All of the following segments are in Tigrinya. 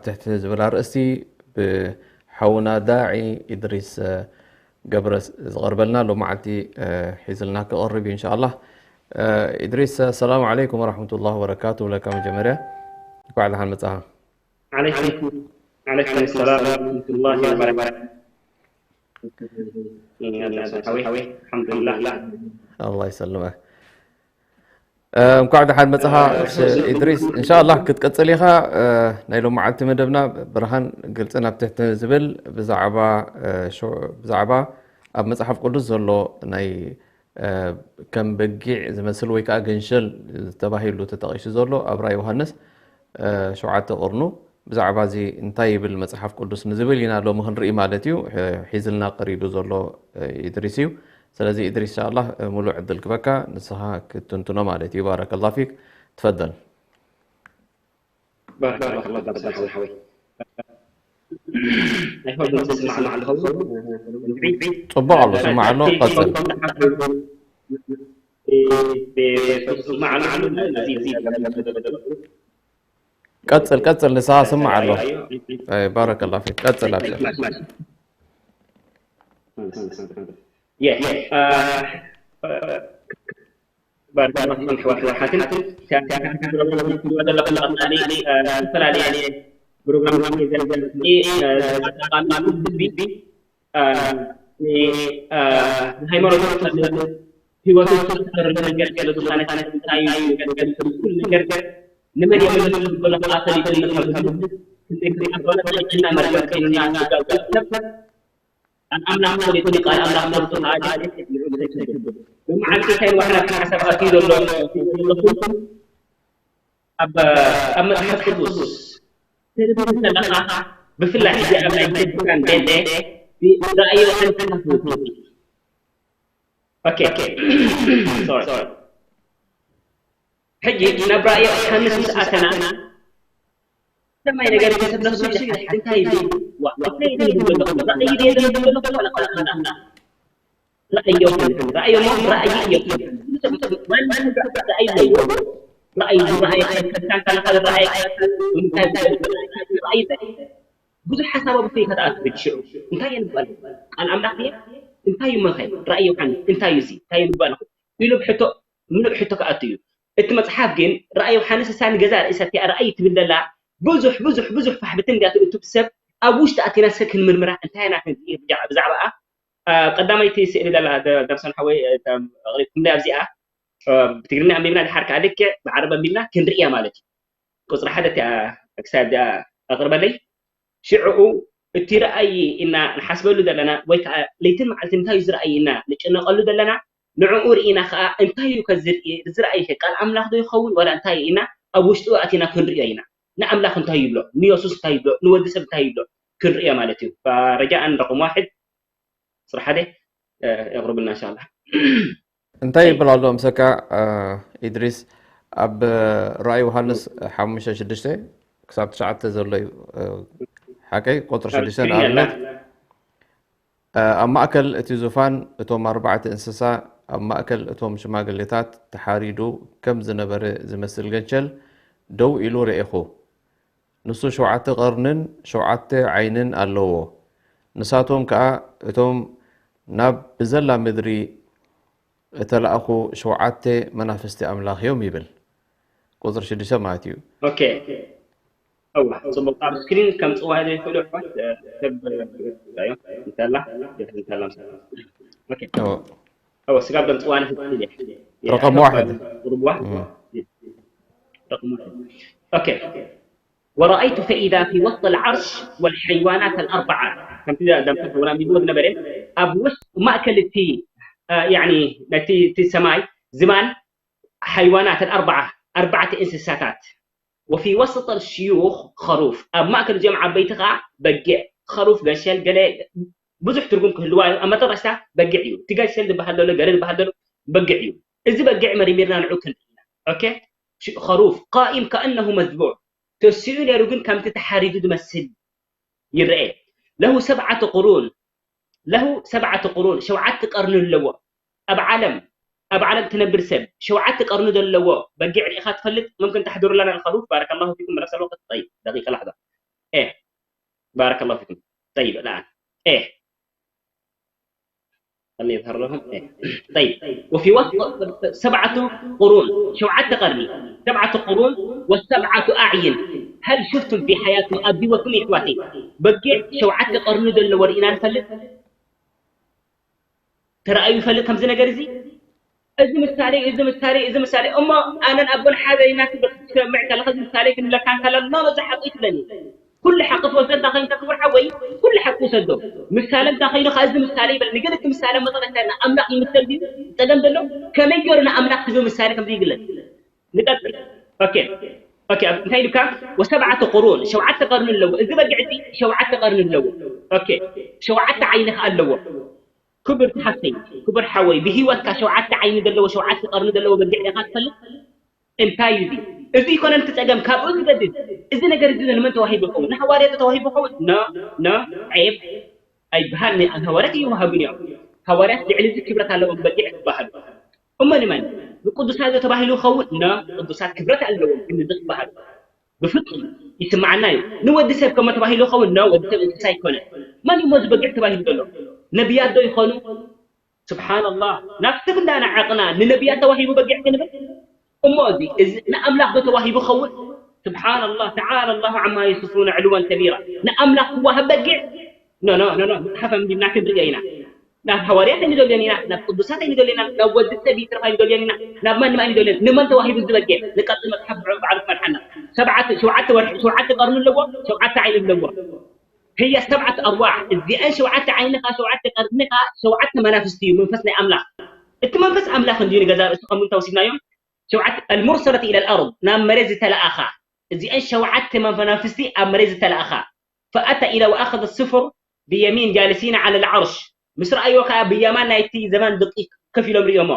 ትሕቲ ዝብል ኣርእስቲ ብሓውና ዳዒ ኢድሪስ ገብረ ዝቐርበልና ሎመዓልቲ ሒዝልና ክቐርብ እዩ እንሻላ። ኢድሪስ፣ ኣሰላሙ ዓለይኩም ወረሕመቱላሂ ወበረካቱ ብለካ። መጀመርያ እንኳዕ ደሓን መጻኻ። ዓለይኩም ዓለይኩም ሰላም ወረሕመቱላሂ ወበረካቱ። ሓወይ ሓወይ ኣልሓምዱሊላህ። ኣላ ይሰልመ። እንኳዕ ደሓን መጻኻ ኢድሪስ። እንሻላ ክትቀጽል ኢኻ። ናይ ሎመዓልቲ መደብና ብርሃን ግልጽ ናብ ትሕቲ ዝብል ብዛዕባ ብዛዕባ ኣብ መጽሓፍ ቅዱስ ዘሎ ናይ ከም በጊዕ ዝመስል ወይ ከዓ ገንሸል ተባሂሉ ተጠቒሱ ዘሎ ኣብ ራእይ ዮሃንስ ሸውዓተ ቅርኑ ብዛዕባ እዚ እንታይ ይብል መጽሓፍ ቅዱስ ንዝብል ኢና ሎሚ ክንርኢ ማለት እዩ። ሒዝልና ቀሪቡ ዘሎ ኢድሪስ እዩ። ስለዚ ኢድሪስ እንሻላ ሙሉእ ዕድል ክበካ ንስኻ ክትትንትኖ ማለት እዩ። ባረከላ ፊክ። ትፈደል። ባረከላ ፊክ ሓወይ። ኣይሆን ስማዕ ኣለኹ። ጽቡቕ ኣሎ፣ ስማዕ ኣሎ። ቀጽል። ቀጽል ቀጽል፣ ንስኻ ስማዕ ኣሎ። ባረከላ ፊክ። ቀጽል ኣብዚኣ። ባረከላ ፊኩም ኣሕዋት ሓትን። ዘለኹም ቀጻሊ ዝተፈላለየ ፕሮግራም ዘንዘልዘል ኣጠቃሚ ህዝቢ ሃይማኖት ህይወቱ ተፈሪ ነገር ስለ ዝኾነ እንታይ ነገር ንመን የመልስ ዝበሎ ኣፈሊጡ መታብሉ ክንደይ ክሓበረ እና መርገም ኮይኑና ስጋዊ ሰብ ኣብ ኣምላኽ ፈሊጡ ቃል ኣምላኽ ፈሊጡ ከኣ ንዑ ተክብር ብመዓልቲ እንታይ ንባሕራ ሓሳብ ኣትዩ ዘሎ ዘለኹም ኣብ ኣብ መጽሓፍ ቅዱስ ተንብብ ከለኻ ብፍላይ ሕጂ ኣብ ናይ ቤተክርስትያን ቤተ ራእዮ ኣንተናፍወት ኦኬ ሶሪ ሕጂ ናብ ራእዮ ሓንስ ምስ ኣተና ሰማይ ነገር ሰብ ነፍሱ ይድሓል እንታይ እዩ ዋ እንታይ እዩ ዝብል ዘለኹ ራእይ ድየ ዝብል ዘለኹ ወላ ቃል ራእይ ዮሃንስ ራእይ ሞ ራእይ ዮሃንስ ማንም ራእይ ኣለዎ ራእይ ዝረኣየ ከካን ካለካ ዝረኣየ ራእይ ብዙሕ ሓሳብ ኣብ እፎይታ ትኣቱ ሕጂ ሽዑ እንታይ እየ ንባል ቃል ኣምላኽ ድየ እንታይ እዩ መኸ ራእይ ዮሃንስ እንታይ እዩ እዚ እንታይ እየ ንባል ኢሉ ብሕቶ ምሉእ ሕቶ ክኣቱ እዩ እቲ መጽሓፍ ግን ራእይ ዮሃንስ እሳ ንገዛ ርእሰ እቲኣ ራእይ ትብል ዘላ ብዙሕ ብዙሕ ብዙሕ ፋሕብትን እንዲያ ትእቱ ሰብ ኣብ ውሽጢ ኣቲና ሰብ ክንምርምራ እንታይ ኢና ብዛዕባኣ ቀዳመይቲ ስእሊ ዘላ ደርሰን ሓወይ ኣቕሪብኩም ኣብዚኣ ብትግርኛ ኣንቢብና ድሓር ከዓ ልክዕ ብዓረብ ኣንቢብና ክንርእያ ማለት እዩ ቁፅሪ ሓደ እቲኣ ክሳብ እዚኣ ኣቕርበለይ ሽዕኡ እቲ ረኣይ እና ንሓስበሉ ዘለና ወይ ከዓ ለይትን መዓልቲ እንታይ እዩ ዝረኣይ እና ንጭነቐሉ ዘለና ንዕኡ ርኢና ከዓ እንታይ እዩ ከዝርኢ ዝረኣይ ቃል ኣምላኽ ዶ ይኸውን ዋላ እንታይ ኢና ኣብ ውሽጡ ኣቲና ክንርእዮ ኢና ንኣምላኽ እንታይ ይብሎ ንየሱስ እንታይ ይብሎ ንወዲ ሰብ እንታይ ይብሎ ክንርእዮ ማለት እዩ ረጃኣን ረቅም ዋሕድ ስራሕ ሓደ የቅርብልና እንሻላ እንታይ ይብል ኣሎ ምሰካ ኢድሪስ ኣብ ራእይ ዮሃንስ ሓሙሽተ ሽዱሽተ ክሳብ ትሽዓተ ዘሎ እዩ ሓቀይ ቁፅሪ ሽዱሽተ ንኣብነት ኣብ ማእከል እቲ ዙፋን እቶም ኣርባዕተ እንስሳ ኣብ ማእከል እቶም ሽማግሌታት ተሓሪዱ ከም ዝነበረ ዝመስል ገንሸል ደው ኢሉ ረኤኹ ንሱ ሸውዓተ ቀርንን ሸውዓተ ዓይንን ኣለዎ። ንሳቶም ከኣ እቶም ናብ ብዘላ ምድሪ እተላእኹ ሸውዓተ መናፍስቲ ኣምላኽ እዮም ይብል። ቁጽሪ ሽዱሽተ ማለት እዩ። ኦኬ። እዋ ጽቡቕ ኣብ ስክሪን ከም ጽዋይ ዘይክእሉ ኣሕዋት ሰብ እዮም እንተላ እንተላ ኦኬ። እዋ ስጋብ ከም ጽዋይ ንክትል ረቀም ዋሕድ ቁርብ ዋሕድ ረቅም ዋሕድ ኦኬ። ورأيت فإذا في وسط العرش والحيوانات الأربعة ከምቲ ደምሰ ተወላሚድዎ ዝነበረ ኣብ ውሽጢ ማእከል እቲ ያኒ ነቲ እቲ ሰማይ ዝባን ሓይዋናት ኣርባዓ ኣርባዕተ እንስሳታት وفي وسط الشيوخ خروف ኣብ ማእከል እዚኦም ዓበይቲ ከዓ በጊዕ خروف ገሸል ገለ ብዙሕ ትርጉም ክህልዋ እዩ ኣብ መጠረሽታ በጊዕ እዩ እቲ ገሸል ዝበሃል ዘሎ ገለ ዝበሃል ዘሎ በጊዕ እዩ እዚ በጊዕ መሪሚርና ንዑ ክንርኢ ኢና ኦኬ خروف قائم كأنه مذبوح ተሲኡ ነይሩ ግን ከምቲ ተሓሪዱ ዝመስል ይረአ له سبعة قرون له سبعة قرون ሸውዓተ ቀርኒ ኣለዎ ኣብ ዓለም ኣብ ዓለም ትነብር ሰብ ሸውዓተ ቀርኒ ዘለዎ በጊዕ ርኢኻ ትፈልጥ ممكن تحضر لنا الخروف بارك الله فيكم መለሰ الوقت طيب دقيقة لحظة بارك الله فيكم. طيب، الآن إيه؟ خليني أظهر لهم. إيه. طيب، وفي وسط سبعة قرون، شوعة قرني، سبعة قرون وسبعة أعين. هل شفتم في حياتكم أبي وكم إخواتي بقي شوعة قرن دل ورئينا نفلت؟ ተራእዩ ይፈልጥ ከምዚ ነገር እዚ? እዚ ምሳሌ፣ እዚ ምሳሌ፣ እዚ ምሳሌ። እሞ ኣነን ኣቦን ሓደ ኢና ትብል ክትሰምዕ ከለኻ፣ እዚ ምሳሌ ክንብለካ እንከለና፣ ኖ፣ ኖ፣ እዚ ሓቂ ትብለኒ። ኩሉ ሓቂ ትወስዶ እንታይ ኮይኑ ክቡር ሓወይ፣ ኩሉ ሓቂ ውሰዶ። ምሳሌ እንታይ ኮይኑ ከ እዚ ምሳሌ ይበል። ንገለ እቲ ምሳሌ መጠን እንታይ ኣምላኽ ይምሰል ድዩ? ጸገም ዘሎ? ከመይ ገይሩ ንኣምላኽ ክህብ ምሳሌ ከምዚ ይግለጽ? ንቀጽል። ኦኬ። ኦኬ፣ ኣብ እንታይ ኢልካ? ወሰብዓተ ቁሩን፣ ሸውዓተ ቀርኒ ኣለዎ። እዚ በጊዕ እዚ ሸውዓተ ቀርኒ ኣለዎ። ኦኬ። ሸውዓተ ዓይኒ ከኣ ኣለዎ። ክብርቲ ሓፍተይ፣ ክቡር ሓወይ፣ ብህይወትካ ሸውዓተ ዓይኒ ዘለዎ፣ ሸውዓተ ቀርኒ ዘለዎ በጊዕ ዲኻ ትፈልጥ? እንታይ እዩ እዚ? እዚ ይኮነን እቲ ጸገም፣ ካብኡ ዝገድድ። እዚ ነገር እዚ ንመን ተዋሂቡ ይኸውን? ንሃዋርያት ተዋሂቡ ይኸውን? ኖ፣ ኖ፣ ዔብ ኣይበሃል። ንሃዋርያት ኣይወሃቡን እዮም። ሃዋርያት ልዕሊ እዚ ክብረት ኣለዎም፣ በጊዕ ዝበሃሉ። እሞ ንመን? ንቅዱሳት ዶ ተባሂሉ ይኸውን? ኖ፣ ቅዱሳት ክብረት ኣለዎም፣ ግን እዚ ክበሃሉ ብፍጹም ይስምዓና እዩ። ንወዲ ሰብ ከመ ተባሂሉ ይኸውን? ኖ፣ ወዲ ሰብ እንስሳ ኣይኮነን። መን እዩ እዚ በጊዕ ተባሂሉ ዘሎ? ነቢያት ዶ ይኾኑ? ስብሓንላህ። ናብ ሰብ እንዳነዓቕና ንነቢያት ተዋሂቡ በጊዕ ክንብል? እሞ እዚ፣ እዚ ንኣምላኽ ዶ ተዋሂቡ ይኸውን? ስብሓንላህ፣ ተዓላ ላሁ ዓማ የስፉነ ዕልወን ከቢራ። ንኣምላኽ ክዋሃብ በጊዕ? ኖ፣ ኖ፣ ኖ፣ ኖ። መጽሓፍ ኣንቢብና ክንርእዮ ኢና። ናብ ሃዋርያት ኣይንደልዮን ኢና፣ ናብ ቅዱሳት ኣይንደልዮን ኢና፣ ናብ ወዲ ሰብ ይትረፍ ኣይንደልዮን ኢና፣ ናብ ማንም ኣይንደልዮን። ንመን ተዋሂቡ እዚ በጊዕ? ንቀጽል መጽሓፍ ብዕኡ ባዕሉ ክመርሓና። ሰብዓተ፣ ሸውዓተ ወርሒ፣ ሸውዓተ ቀርኒ ኣለዎ፣ ሸውዓተ ዓይኒ ኣለዎ። ህየ ሰብዓተ ኣርዋሕ፣ እዚኣን ሸውዓተ ዓይኒ ከኣ፣ ሸውዓተ ቀርኒ ከኣ፣ ሸውዓተ መናፍስቲ እዩ፣ መንፈስ ናይ ኣምላኽ። እቲ መንፈስ ኣምላኽ እንድዩ ንገዛእ ርእሱ ከም እንታይ ወሲድናዮ? ሸውዓተ፣ المرسلة إلى الأرض፣ ናብ መሬት ዝተለኣኻ። እዚኣን ሸውዓተ መናፍስቲ ኣብ መሬት ዝተለኣኻ። فأتى إلى وأخذ السفر بيمين جالسين على العرش። ምስ ረኣይዎ ከኣ ብየማን ናይቲ ዘባን ደቂቕ ኮፍ ኢሎም ርእዮሞ።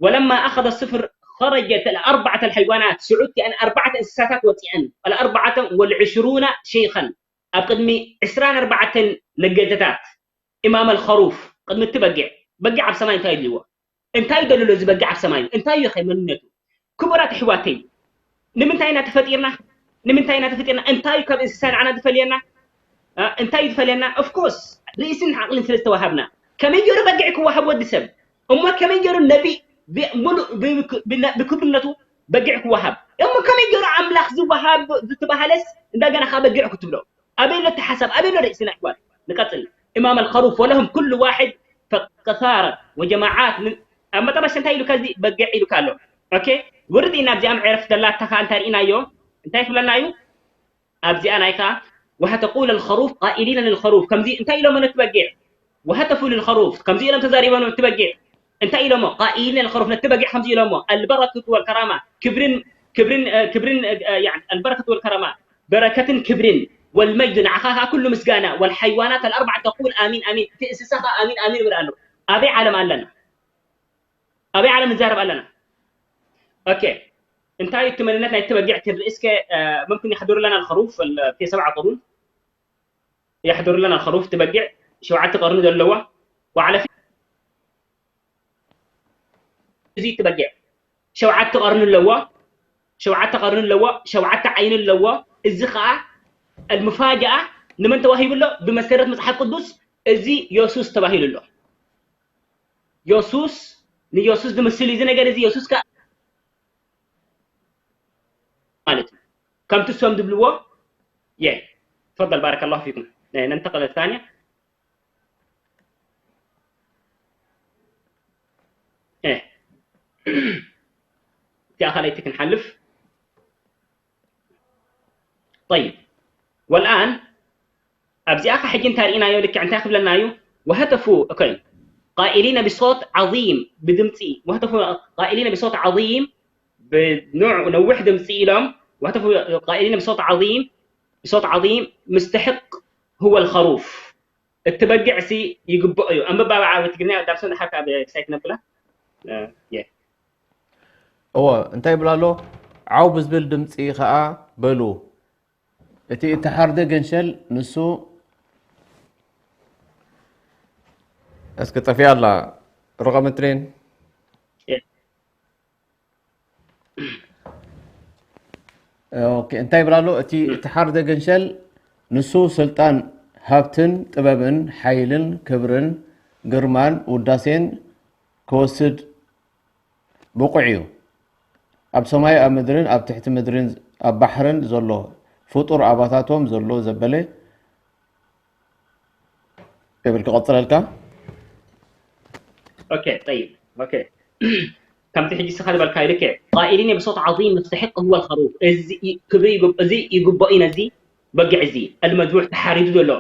ولما أخذ السفر خرجت الأربعة الحيوانات، ሽዑ እቲኣን ኣርባዕተ እንስሳታት ወጺኣን። الأربعة والعشرون شيخا، ኣብ ቅድሚ ዕስራን ኣርባዕተን ለገደታት። أمام الخروف، ቅድሚ እቲ በጊዕ። በጊዕ ኣብ ሰማይ እንታይ ይድልዎ? እንታይ ይደልሎ እዚ በጊዕ ኣብ ሰማይ? እንታይ እዩ ኸ መንነቱ? ክቡራት ኣሕዋተይ፣ ንምንታይ ኢና ተፈጢርና? ንምንታይ ኢና ተፈጢርና? እንታይ እዩ ካብ እንስሳ ንዓና ዝፈልየና? እ፣ እንታይ እዩ ዝፈልየና? Of course፣ ርእስን ዓቕልን ስለ ዝተዋሃብና። ከመይ ገይሩ በጊዕ ክወሃብ ወዲ ሰብ? እሞ ከመይ ገይሩ ነቢ ብ-፣ ሙሉእ ብ-፣ ብ-፣ ብነ-፣ ብክብርነቱ በጊዕ ክወሃብ? እሞ ከመይ ገይሩ ኣምላኽ ዝወሃብ ዝተባህለስ እንደገና ኸዓ በጊዕ ክትብሎ? ኣበይ ኣሎ እቲ ሓሳብ? ኣበይ ኣሎ ርእስና ኣሕዋት? ንቀጽል። أمام الخروف ولهم كل واحد فقثارة وجماعات من ኣብ መጠረሽታ እንታይ ኢሉካ እዚ በጊዕ ኢሉካ ኣሎ። ኦኬ፣ ውርድ ኢና ኣብዚኣ መዕረፍ ዘላታ ከኣ እንታይ ርኢናዮ? እንታይ ትብለና እዩ? ኣብዚኣ ናይካ وهتفوا للخروف قائلين للخروف، ከምዚ እንታይ ኢሎሞ ነቲ በጊዕ? وهتفوا للخروف، ከምዚ ኢሎም ተዛሪቦም ነቲ በጊዕ። እንታይ ኢሎሞ? قائلين للخروف፣ ነቲ በጊዕ ከምዚ ኢሎሞ፣ البركة والكرامة፣ ክብርን ክብርን እ፣ ክብርን እ፣ እ፣ يعني البركة والكرامة፣ በረከትን ክብርን والمجد፣ ንዓኻ ከኣ ኩሉ ምስጋና والحيوانات الأربع تقول آمين آمين، እቲ እንስሳ ከኣ ኣሚን ኣሚን ይብል ኣሎ። ኣበይ ዓለም ኣለና? ኣበይ ዓለም ንዛረብ ኣለና? ኦኬ፣ እንታይ እቲ መንነት ናይቲ በጊዕ ክንርኢ እስከ። እ፣ ممكن يحضر لنا الخروف ال-، في سبع قرون يحضر لنا الخروف። እቲ በጊዕ ሸውዓተ ቀርኒ ዘለዋ ዋዕላ እዚ እቲ በጊዕ ሸውዓተ ቀርኒ ኣለዎ፣ ሸውዓተ ቀርኒ ኣለዎ፣ ሸውዓተ ዓይኒ ኣለዎ። እዚ ኸኣ المفاجأة ንመን ተዋሂቡ ኣሎ? ብመሰረት መጽሓፍ ቅዱስ እዚ የሱስ ተባሂሉ ኣሎ። የሱስ፣ ንየሱስ ዝምስል እዩ እዚ ነገር እዚ። የሱስ ከኣ ማለት እዩ። ከምቲ እሶም ዝብልዎ፣ የ-፣ تفضل، بارك الله فيكم. እ፣ ننتقل الثانية. እ። እቲኣ ካልኣይቲ ክንሓልፍ። طيب. والآن ኣብዚኣ ኸ ሕጂ እንታይ ርኢናዮ? ልክዕ እንታይ ክብለና እዩ? وهتفوا، ኦኬ። قائلين بصوت عظيم، ብድምፂ، وهتفوا قائلين بصوت عظيم، ብንዑ-፣ ነዊሕ ድምፂ ኢሎም፣ وهتفوا قائلين بصوت عظيم، بصوت عظيم، مستحق هو الخروف، እቲ በጊዕሲ ይግብኦ እዩ። ኣንብባ ብዓቢ ትግርኛ ዳርሶ ንሓካ ኣብ ሳይት ነብላ። እ፣ የ። እወ፣ እንታይ ይብል ኣሎ? ዓው ብዝብል ድምፂ ኸዓ በሉ፣ እቲ እተሓርደ ገንሸል ንሱ። እስኪ ጠፊኣ ኣላ ርቐ ምትሬን። ኦኬ፣ እንታይ ይብል ኣሎ? እቲ እተሓርደ ገንሸል ንሱ ስልጣን፣ ሃብትን ጥበብን ሓይልን ክብርን ግርማን ውዳሴን ክወስድ ብቑዕ እዩ። ኣብ ሰማይ ኣብ ምድርን ኣብ ትሕቲ ምድርን ኣብ ባሕርን ዘሎ ፍጡር ኣባታቶም ዘሎ ዘበለ የብል። ክቐጽለልካ? ኦኬ ጠይብ ኦኬ ከምቲ ሕጂ ስኻ ዝበልካዩ ልክዕ ቃኢሊን ብሶት ዓظيم مستحق هو الخروف እዚ ክብሪ እዚ ይግበኦ ነዚ በጊዕ እዚ المذبوح ተሓሪዱ ዘሎ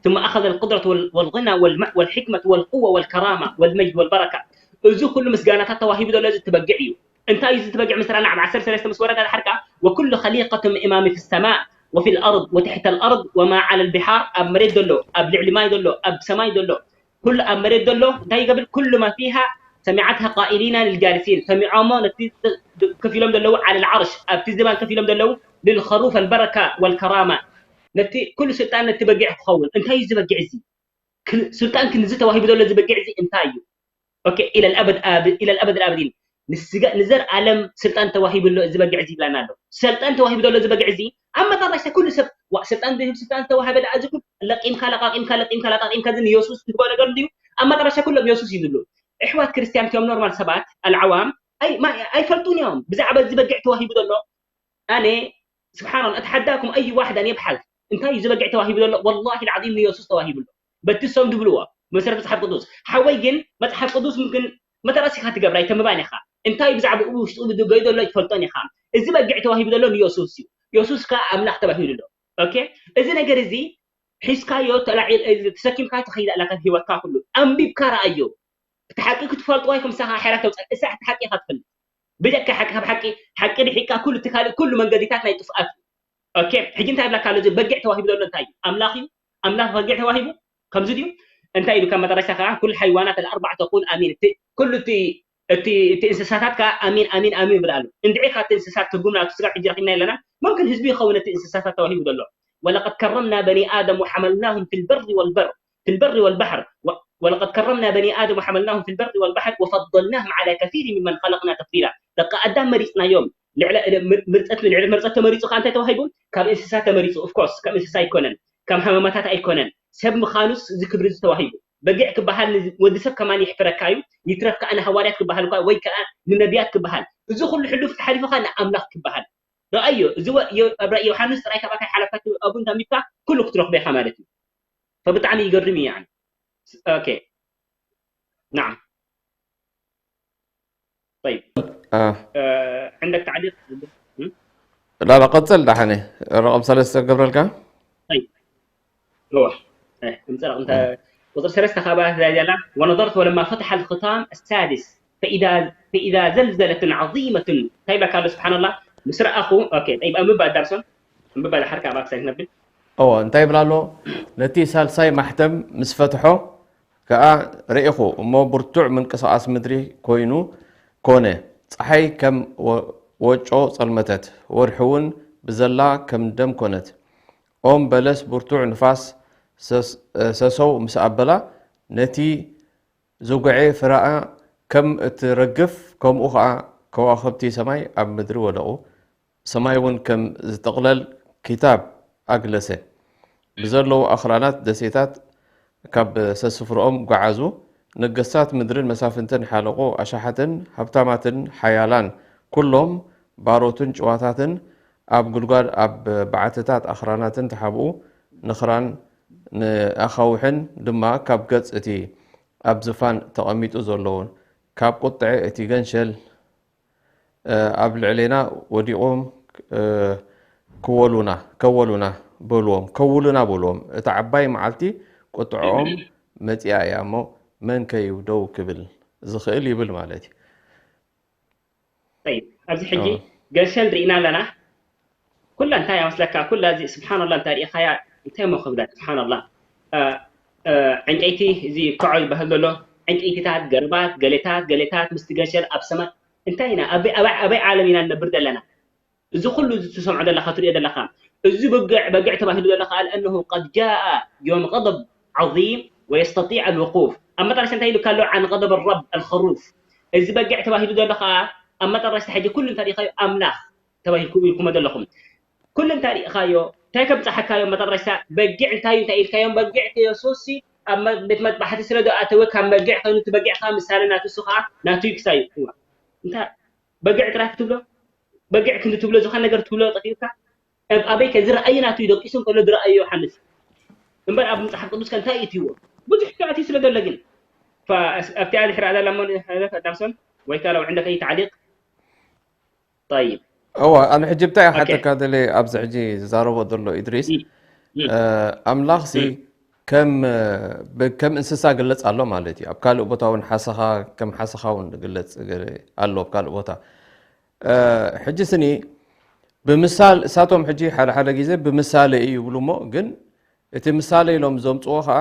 ثم أخذ القدرة والغنى والحكمة والقوة والكرامة والمجد والبركة እዚ ኩሉ ምስጋናታት ተዋሂቡ ዘሎ እዚ ትበጊዕ እዩ እንታይ እዚ ትበጊዕ ምስ ረኣና ኣብ ዓሰርተ ሰለስተ ምስ ወረዳ ድሓርካ وكل خليقة إمام في السماء وفي الأرض وتحت الأرض وما على البحار ኣብ መሬት ዘሎ ኣብ ልዕሊ ማይ ዘሎ ኣብ ሰማይ ዘሎ ኩሉ ኣብ መሬት ዘሎ እንታይ ይገብር ኩሉ ما فيها سمعتها قائلين للجالسين ሰሚዖሞ ነቲ ከፊሎም ዘለዉ على العرش ኣብቲ ዝባን ከፊሎም ዘለዉ للخروف البركة والكرامة ነቲ ኩሉ ስልጣን ነቲ በጊዕ ክኸውን እንታይ እዩ ዝበጊዕ እዚ ስልጣን ክንዚ ተዋሂቡ ዘሎ ዝበጊዕ እዚ እንታይ እዩ okay إلى الأبد آب إلى الأبد الآبدين ንስጋ ንዘር ኣለም ስልጣን ተዋሂቡ ኣሎ እዚ በጊዕ እዚ ይብላና ኣሎ ስልጣን ተዋሂቡ ዘሎ እዚ በጊዕ እዚ ኣብ መጣረሻ ኩሉ ሰብ ዋ ስልጣን ዝህብ ስልጣን ዝተዋሃበ ደኣ እዚ ኩሉ ለቂምካ ለቃቂምካ ለቂምካ ለቃቂምካ እዚ ንየሱስ ትግበኦ ነገር እንድዩ ኣብ መጣረሻ ኩሎም የሱስ እዩ ዝብሉ እሕዋት ክርስትያን እቲኦም ኖርማል ሰባት ኣልዓዋም ኣይፈልጡን እዮም ብዛዕባ እዚ በጊዕ ተዋሂቡ ዘሎ ኣነ ስብሓን ኣተሓዳኩም ኣይ ዋሕድ ኣን የብሓዝ እንታይ እዩ ዝበግዕ ተዋሂቡ ዘሎ ወላሂ ልዓዚም ንየሱስ ተዋሂቡ ኣሎ በቲ እሶም ዝብልዎ መሰረት መፅሓፍ ቅዱስ ሓወይ ግን መፅሓፍ ቅዱስ ግን መተራሲካ ትገብራ ኣይተምባን ኢኻ እንታይ ብዛዕባኡ ውሽጡ ዝገዩ ዘሎ ኣይትፈልጦን ኢኻ እዚ በግዕ ተዋሂቡ ዘሎ ንየሱስ እዩ የሱስ ከዓ ኣምላኽ ተባሂሉ ኣሎ ኦኬ እዚ ነገር እዚ ሒዝካዮ ተላዒል ተሰኪምካ ትኸይድ ኣለካ ህይወትካ ኩሉ ኣንቢብካ ረኣዮ እቲ ሓቂ ክትፈልጥዎ ኢኹም ንስኻ ሓራ ተውፅእ እሳ እቲ ሓቂ ኢኻ ትፈልጥ ብደካ ሓቂ ካብ ሓቂ ሓቂ ድሒካ ኩሉ እቲ ካልእ ኩሉ መንገዲታት ናይ ጥፍኣት እዩ ኦኬ ሕጂ እንታይ ይብለካ ኣሎ እዚ በጊዕ ተዋሂቡ ዘሎ እንታይ እዩ ኣምላኽ እዩ ኣምላኽ በጊዕ ተዋሂቡ ከምዚ ድዩ እንታይ ኢሉ ካብ መጠረሻ ከዓ ኩል ሓይዋናት ኣልኣርባዕ ተቁል ኣሚን እቲ ኩሉ እቲ እቲ እቲ እንስሳታት ከዓ ኣሚን ኣሚን ኣሚን ይብል ኣሎ እንድዒ ካብቲ እንስሳት ትርጉም ናብቲ ስጋብ ሕጂ ረኪብና የለና ممكن ህዝቢ ይኸውን እቲ እንስሳታት ተዋሂቡ ዘሎ ولقد كرمنا بني آدم وحملناهم في البر والبر في البر والبحر ولقد كرمنا بني آدم وحملناهم في البر والبحر وفضلناهم على كثير ممن خلقنا تفضيلا ደቂ ኣዳም መሪፅናዮም ልዕሊ ምርፀት ልዕሊ ምርፀት ተመሪፁ ከዓ እንታይ ተዋሂቡ ካብ እንስሳ ተመሪፁ of course ካብ እንስሳ ኣይኮነን ካብ ሃመማታት ኣይኮነን ሰብ ምዃኑስ እዚ ክብሪ እዚ ተዋሂቡ በጊዕ ክበሃል ወዲ ሰብ ከማን ይሕፍረካ እዩ ይትረፍ ከዓ ንሃዋርያት ክበሃል እኳ ወይ ከዓ ንነቢያት ክበሃል እዚ ኩሉ ሕሉፍ ተሓሊፉ ከዓ ንኣምላኽ ክበሃል ረኣዮ እዚ ኣብ ራእይ ዮሃንስ ጥራይ ካብኣ ከይሓለፍካ ኣብኡ እንተሚትካ ኩሉ ክትረኽቦ ኢኻ ማለት እዩ ፈብጣዕሚ ይገርም እዩ يعني okay نعم طيب آه. آه. عندك تعليق لا لا ቀጽል ዳሓነ ረቐም ሰለስተ ገብረልካ طيب روح ايه انت انت ቁፅሪ ሰለስተ ካባያ ዛላ ونظرت ولما فتح الختام السادس فإذا فإذا زلزلة عظيمة እንታይ ይብለካ ኣሎ ስብሓን ላ ምስ ረኣኹ ኦኬ ጠይብ ኣንብባ ዳርሶን ኣንብባ ድሓር ካብ ኣክሳይ ክነብል እዎ እንታይ ይብል ኣሎ ነቲ ሳልሳይ ማሕተም ምስ ፈትሖ ከኣ ርኢኹ እሞ ብርቱዕ ምንቅስቓስ ምድሪ ኮይኑ ኮነ ጸሓይ ከም ወጮ ጸልመተት ወርሒ እውን ብዘላ ከም ደም ኮነት ኦም በለስ ብርቱዕ ንፋስ ሰሰው ምስ ኣበላ ነቲ ዝጉዔ ፍረኣ ከም እትረግፍ፣ ከምኡ ኸኣ ከዋኽብቲ ሰማይ ኣብ ምድሪ ወደቑ፣ ሰማይ እውን ከም ዝጥቕለል ክታብ ኣግለሰ። ብዘለዉ ኣኽራናት ደሴታት ካብ ሰስፍርኦም ጓዓዙ፣ ነገስታት ምድርን መሳፍንትን ሓለቑ ኣሽሓትን ሃብታማትን ሓያላን፣ ኵሎም ባሮትን ጭዋታትን ኣብ ጒድጓድ ኣብ በዓትታት ኣኽራናትን ተሓብኡ፣ ንኽራን ንኣኻውሕን ድማ ካብ ገጽ እቲ ኣብ ዝፋን ተቐሚጡ ዘሎ፣ ካብ ቁጥዐ እቲ ገንሸል ኣብ ልዕሌና ወዲቖም ክወሉና፣ ከወሉና በልዎም፣ ከውሉና በልዎም። እታ ዓባይ መዓልቲ ቁጥዐኦም መጺኣ እያ እሞ፣ መን ከ እዩ ደው ክብል ዝኽእል? ይብል ማለት እዩ። ጠይብ፣ ኣብዚ ሕጂ ገንሸል ርኢና ኣለና። ኩላ እንታይ እያ መስለካ? ኩላ እዚ ስብሓንላ እንታይ ርኢኻያ? እንታይ እሞ ክብላ? ስብሓንላ ዕንጨይቲ እዚ ከዖ ዝበሃል ዘሎ ዕንጨይቲታት፣ ገረባት፣ ገሌታት፣ ገሌታት ምስቲ ገንሸል ኣብ ሰማይ እንታይ ኢና? ኣበይ ዓለም ኢና ንነብር ዘለና? እዚ ኩሉ እዚ ትሰምዖ ዘለኻ ትሪኦ ዘለኻ እዚ በግዕ በግዕ ተባሂሉ ዘሎ ከዓ لأنه قد جاء يوم غضب عظيم ويستطيع الوقوف ኣብ መጣረሻ እንታይ ኢሉካ ኣሎ عن غضب الرب الخروف እዚ በግዕ ተባሂሉ ዘሎ ከዓ ኣብ መጣረሻ ሕጂ ኩሉ እንታይ ርኢኻዮ ኣምላኽ ተባሂልኩም ኢልኩሞ ዘለኹም ኩሉ እንታይ ርኢኻዮ እንታይ ከም ጻሓካዮም መጠረሽታ በጊዕ እንታይ እንታይ ኢልካዮም በጊዕ የሱስ ኣብ ቤት መጥባሕቲ ስለ ዶ ኣተወ ካብ በጊዕ ኮይኑ ትበጊዕ ካብ ምሳሌ ናቱ እሱ ከዓ ናቱ ይክሳዩ እንታይ በጊዕ ጥራሕ ክትብሎ በጊዕ ክንዲ ትብሎ ዝኾነ ነገር ትብሎ ጠፊኡካ ኣበይ ከ ዝረኣዩ ናቱ ይደቂሱ እንከሎ ዝረኣዩ ዮሃንስ እምበር ኣብ መጽሓፍ ቅዱስ ከ እንታይ እትይዎ ብዙሕ ከኣቲ ስለ ዘሎ ግን ኣብቲ ኣድሕር ኣዳላሞ ዳምሶን ወይ ከዓ ለው ዕንደከይ ተዓሊቅ طيب እዋ ኣነ ሕጂ ብታይ ሓተካ ደለ ኣብዚ ሕጂ ዝዛረቦ ዘሎ ኢድሪስ ኣምላኽ ሲ ከም ከም እንስሳ ግለጽ ኣሎ ማለት እዩ ኣብ ካልእ ቦታ እውን ሓሰኻ ከም ሓሰኻ እውን ግለጽ ኣሎ ኣብ ካልእ ቦታ ሕጂ ስኒ ብምሳል እሳቶም ሕጂ ሓደ ሓደ ግዜ ብምሳሌ እዩ ይብሉ እሞ ግን እቲ ምሳሌ ኢሎም ዘምፅዎ ከዓ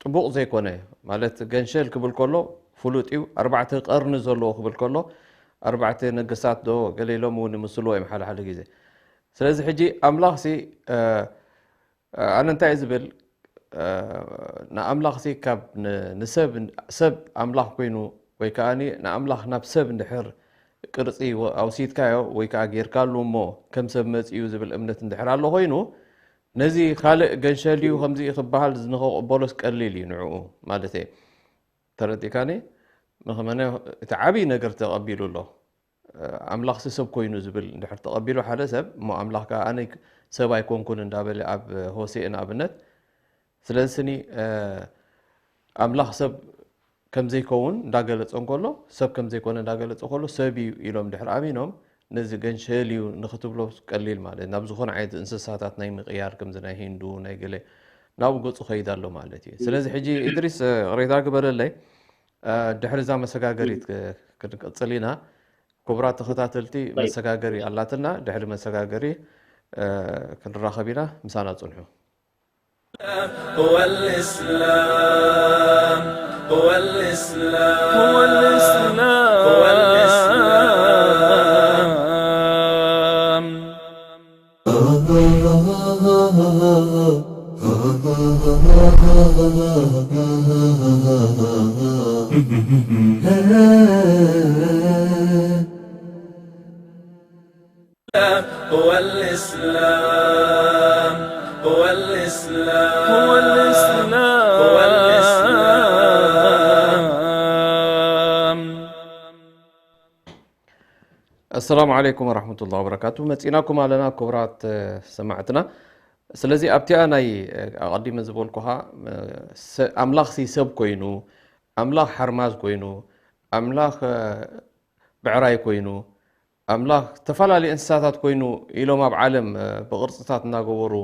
ጥቡቕ ዘይኮነ ማለት ገንሸል ክብል ከሎ ፍሉጥ እዩ ኣርባዕተ ቀርኒ ዘለዎ ክብል ከሎ ኣርባዕተ ነገስታት ዶ ገለ ኢሎም እውን ይምስልዎ እዮም ሓደ ሓደ ግዜ ስለዚ ሕጂ ኣምላኽ ሲ ኣነ እንታይ ዝብል ንኣምላኽ ሲ ካብ ንሰብ ሰብ ኣምላኽ ኮይኑ ወይ ከዓ ንኣምላኽ ናብ ሰብ እንድሕር ቅርፂ ኣውሲትካዮ ወይ ከዓ ጌርካሉ እሞ ከም ሰብ መፂኡ ዝብል እምነት እንድሕር ኣሎ ኮይኑ ነዚ ካልእ ገንሸል እዩ ከምዚ ክበሃል ንክቕበሎስ ቀሊል እዩ ንዕኡ ማለት እየ ተረዲእካኒ ምክመነ እቲ ዓብይ ነገር ተቐቢሉ ኣሎ ኣምላኽሲ ሰብ ኮይኑ ዝብል እንድሕር ተቐቢሉ ሓደ ሰብ እሞ ኣምላኽ ከዓ ኣነ ሰብ ኣይኮንኩን እንዳበለ ኣብ ሆሴእ ንኣብነት ስለዚ ስኒ ኣምላኽ ሰብ ከም ዘይከውን እንዳገለጸ እንከሎ ሰብ ከም ዘይኮነ እንዳገለጸ ከሎ ሰብ እዩ ኢሎም ድሕር ኣሚኖም ነዚ ገንሸል እዩ ንክትብሎ ቀሊል ማለት ናብ ዝኾነ ዓይነት እንስሳታት ናይ ምቅያር ከምዚ ናይ ሂንዱ ናይ ገለ ናብኡ ገፁ ከይድ ኣሎ ማለት እዩ ስለዚ ሕጂ ኢድሪስ ቅሬታ ግበረለይ ድሕሪ እዛ መሰጋገሪት ክንቀፅል ኢና ክቡራት ተኸታተልቲ መሰጋገሪ ኣላትና ድሕሪ መሰጋገሪ ክንራኸብ ኢና ምሳና ፅንሑ هو الإسلام هو الإسلام هو الإسلام هو الإسلام هو الإسلام هو الإسلام هو الإسلام هو الإسلام السلام عليكم ورحمة الله وبركاته መፂናኩም ኣለና ክቡራት ሰማዕትና ስለዚ ኣብቲኣ ናይ ኣቐዲመ ዝበልኩኻ ኣምላኽ ሲ ሰብ ኮይኑ ኣምላኽ ሓርማዝ ኮይኑ ኣምላኽ ብዕራይ ኮይኑ ኣምላኽ ዝተፈላለዩ እንስሳታት ኮይኑ ኢሎም ኣብ ዓለም ብቕርፅታት እናገበሩ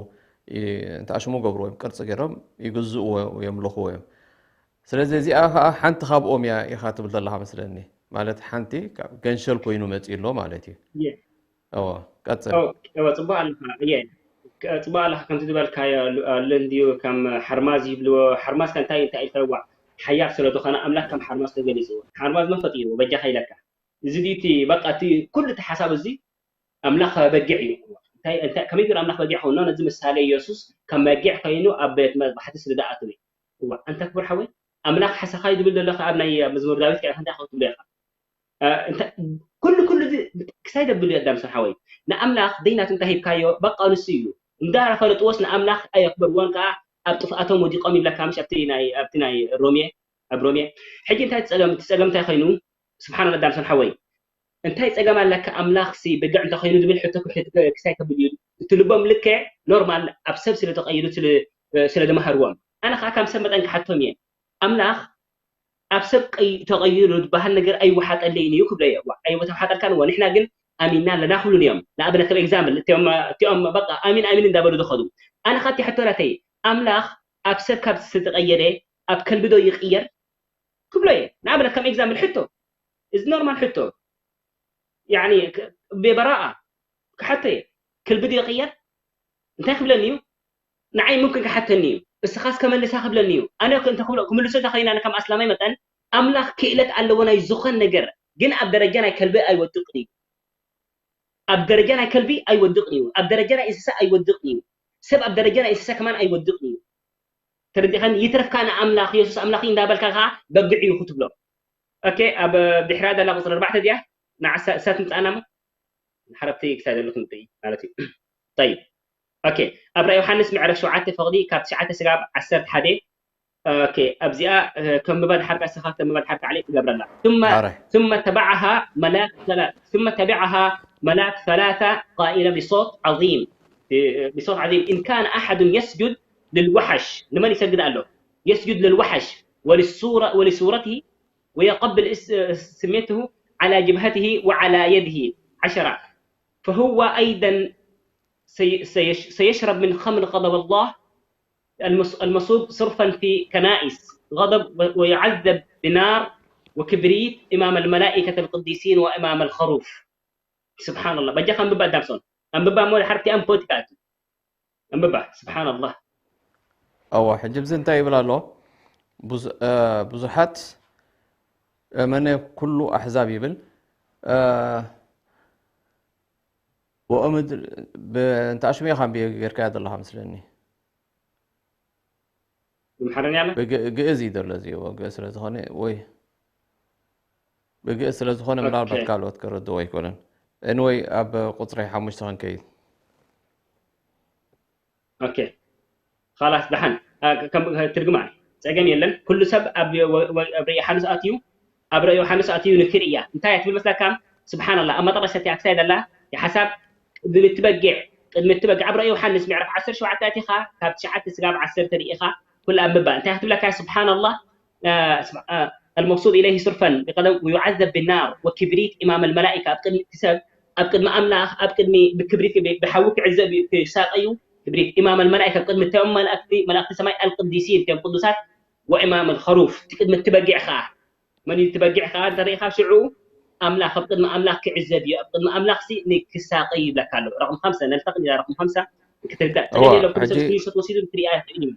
እንተኣሽሙ ገብርዎ እዮም ቅርፂ ገይሮም ይግዝእዎ የምልኽዎ እዮም ስለዚ እዚኣ ከዓ ሓንቲ ካብኦም እያ ኢኻ ትብል ዘለካ መስለኒ ማለት ሓንቲ ገንሸል ኮይኑ መፂ ኣሎ ማለት እዩ እወ ቀፅል እወ ፅቡቅ ኣለካ እየ ፅቡቅ ኣለካ ከምቲ ዝበልካዮ ኣሎ እንድዩ ከም ሓርማዝ ይብልዎ ሓርማዝ ከ እንታይ እንታይ ኢልካዋ ሓያል ስለ ዝኾነ ኣምላክ ከም ሓርማዝ ተገሊፅዎ ሓርማዝ መን ፈጢርዎ በጃካ ኢለካ እዚ ድዩ እቲ በቃ እቲ ኩሉ እቲ ሓሳብ እዚ ኣምላኽ በጊዕ እዩ እንታይ እንታይ ከመይ ገይሩ ኣምላኽ በጊዕ ኮይኑ ነዚ ምሳሌ ኢየሱስ ከም በጊዕ ኮይኑ ኣብ ቤት መጥባሕቲ ስለ ዝኣተወ እዋ ኣንታ ክቡር ሓወይ ኣምላኽ ሓሰኻይ ዝብል ዘሎ ኣብ ናይ መዝሙር ዳዊት ከኣ እንታይ ክትብሎ ኢኻ ኩሉ ኩሉ ክሳይ ደብል ኣዳም ሰብ ሓወይ ንኣምላኽ ደይናቱ እንታይ ሂብካዮ በቃ ንሱ እዩ እንዳ ፈለጥዎስ ንኣምላኽ ኣየክበርዎን ከኣ ኣብ ጥፍኣቶም ወዲቆም ይብለካ ምሽ ኣብቲ ናይ ኣብቲ ናይ ሮሜ ኣብ ሮሜ ሕጂ እንታይ ጸገም ጸገም እንታይ ኮይኑ ስብሓን ኣዳም ሰብ ሓወይ እንታይ ጸገም ኣለካ ኣምላኽ ሲ በግዕ እንተኾይኑ ዝብል ሕቶ ክሳይ ከብል እዩ እቲ ልቦም ልክዕ ኖርማል ኣብ ሰብ ስለ ተቐይሩ ስለ ዝመሃርዎም ኣነ ከዓ ካብ ሰብ መጠን ክሓቶም እየ ኣምላኽ ኣብ ሰብ ተቐይሩ ዝበሃል ነገር ኣይወሓጠለይን እዩ ክብሎ እየ ኣይወተሓጠልካን እዎ ንሕና ግን ኣሚንና ኣለና ክብሉን እዮም ንኣብነት ከም ኤግዛምፕል እቲኦም በቃ ኣሚን ኣሚን እንዳበሉ ዝኸዱ ኣነ ካብቲ ሕቶ ናተይ ኣምላኽ ኣብ ሰብ ካብ ዝተቐየረ ኣብ ከልቢ ዶ ይቕየር ክብሎ እየ ንኣብነት ከም ኤግዛምፕል ሕቶ እዚ ኖርማል ሕቶ ያኒ ብበራኣ ክሓቶ እየ ክልቢ ድዮ ይቕየር እንታይ ክብለኒ እዩ ንዓይ ሙምክን ክሓተኒ እዩ እስኻስ ከመልሳ ክብለኒ እዩ ኣነ እንተ ክብሎ ክምልሶ እንተ ኮይና ከም ኣስላማይ መጠን ኣምላኽ ክእለት ኣለዎ ናይ ዝኾን ነገር ግን ኣብ ደረጃ ናይ ከልቢ ኣይወድቕን እዩ ኣብ ደረጃ ናይ ከልቢ ኣይወድቕን እዩ ኣብ ደረጃ ናይ እንስሳ ኣይወድቕን እዩ ሰብ ኣብ ደረጃ ናይ እንስሳ ከማን ኣይወድቕን እዩ ተረዲኻን ይትረፍካ ንኣምላኽ የሱስ ኣምላኽ እንዳበልካ ከዓ በግዕ እዩ ክትብሎ ኦኬ ኣብ ድሕራ ዘላ ቁፅሪ ኣርባዕተ እዚኣ ንዓሳ እሳት ምፃና ሞ ሓረብቲ ክሳይ ዘለኹም ማለት እዩ طيب ኦኬ፣ ኣብ ራእይ ዮሃንስ ምዕራፍ ሸውዓተ ፈቕዲ ካብ ትሽዓተ ስጋብ ዓሰርተ ሓደ። ኦኬ፣ ኣብዚኣ ከንብባ ድሓር፣ ንስኻ ከንብባ ድሓር፣ ታዕሊቕ ትገብረላ። ثم ثم تبعها ملاك ثلاثة، ثم تبعها ملاك ثلاثة قائلا بصوت عظيم، بصوت عظيم: إن كان أحد يسجد للوحش، ንመን ይሰግድ ኣሎ? يسجد للوحش وللصورة، ولصورته، ويقبل سميته على جبهته وعلى يده عشرة، فهو أيضا سيشرب من خمر غضب الله المصب صرفا في كنائس غضب، ويعذب بنار وكبريت أمام الملائكة القديسين وأمام الخروف. سبحان الله. በጃኻ ኣንብባ ዳምሶን፣ ኣንብባ እሞ ድሓር እቲኣ ፖለቲካ ኣትዩ። ኣንብባ። سبحان الله። እወ፣ ሕጂ ብዚ እንታይ ይብል ኣሎ? ብዙሓት መነ ኩሉ ኣሕዛብ ይብል። ወእምድ እንተ ኣሽሙ ኢኻ ጌርካያ ዘለኻ መስለኒ። ብኣምሓርኛ ኣሎ? ግእዝ እዩ ዘሎ እዚ፣ ግእዝ ስለ ዝኾነ ወይ ብግእዝ ስለ ዝኾነ ምናልባት ካልኦት ክርድዎ ኣይኮነን። Anyway ኣብ ቁፅሪ ሓሙሽተ ክንከይድ። ኦኬ ኻላስ ደሓን ትርግማ ጸገም የለን። ኩሉ ሰብ ኣብ ራእይ ዮሃንስ ኣትዩ ኣብ ራእይ ዮሃንስ ኣትዩ ንክርእያ እንታይ ትብል መስለካ? ስብሓንላ ኣብ መጠረሻ እቲኣ ክሳይ ደላ ሓሳብ ቅድሚ ትበጊዕ ቅድሚ ትበጊዕ ኣብ ራእይ ዮሃንስ ምዕራፍ ዓሰርተ ሸውዓተ ኣቲኻ ካብ ትሽዓተ ስጋብ ዓሰርተ ርኢኻ ኩሉ ኣንብባ እንታይ ክትብለካ? ስብሓንላ المقصود إليه صرفا بقدم ويعذب بالنار وكبريت إمام الملائكة ኣብ ቅድሚ ሰብ ኣብ ቅድሚ ኣምላኽ ኣብ ቅድሚ ብክብሪት ብሓዊ ክዕዘብ ክሳቀዩ ክብሪት إمام الملائكة ኣብ ቅድሚ እቶም መላእክቲ መላእክቲ ሰማይ القديسين እቶም ቅዱሳት وإمام الخروف እቲ ቅድሚ እቲ በጊዕ ከዓ መን እዩ እቲ በጊዕ ከዓ እንተሪኢኻ ሽዑ ኣምላኽ ኣብ ቅድሚ ኣምላኽ ክዕዘብ እዩ ኣብ ቅድሚ ኣምላኽ ሲ ንክሳቀዩ ይብለካ ኣሎ። ረቅም ኸምሰ ነልተቅን ኢላ ረቅም ኸምሰ ክትርዳእ ተገዲሎም ክምሰል ስክሪንሾት ወሲዱ ክትሪኣ ይኽእል እዩ።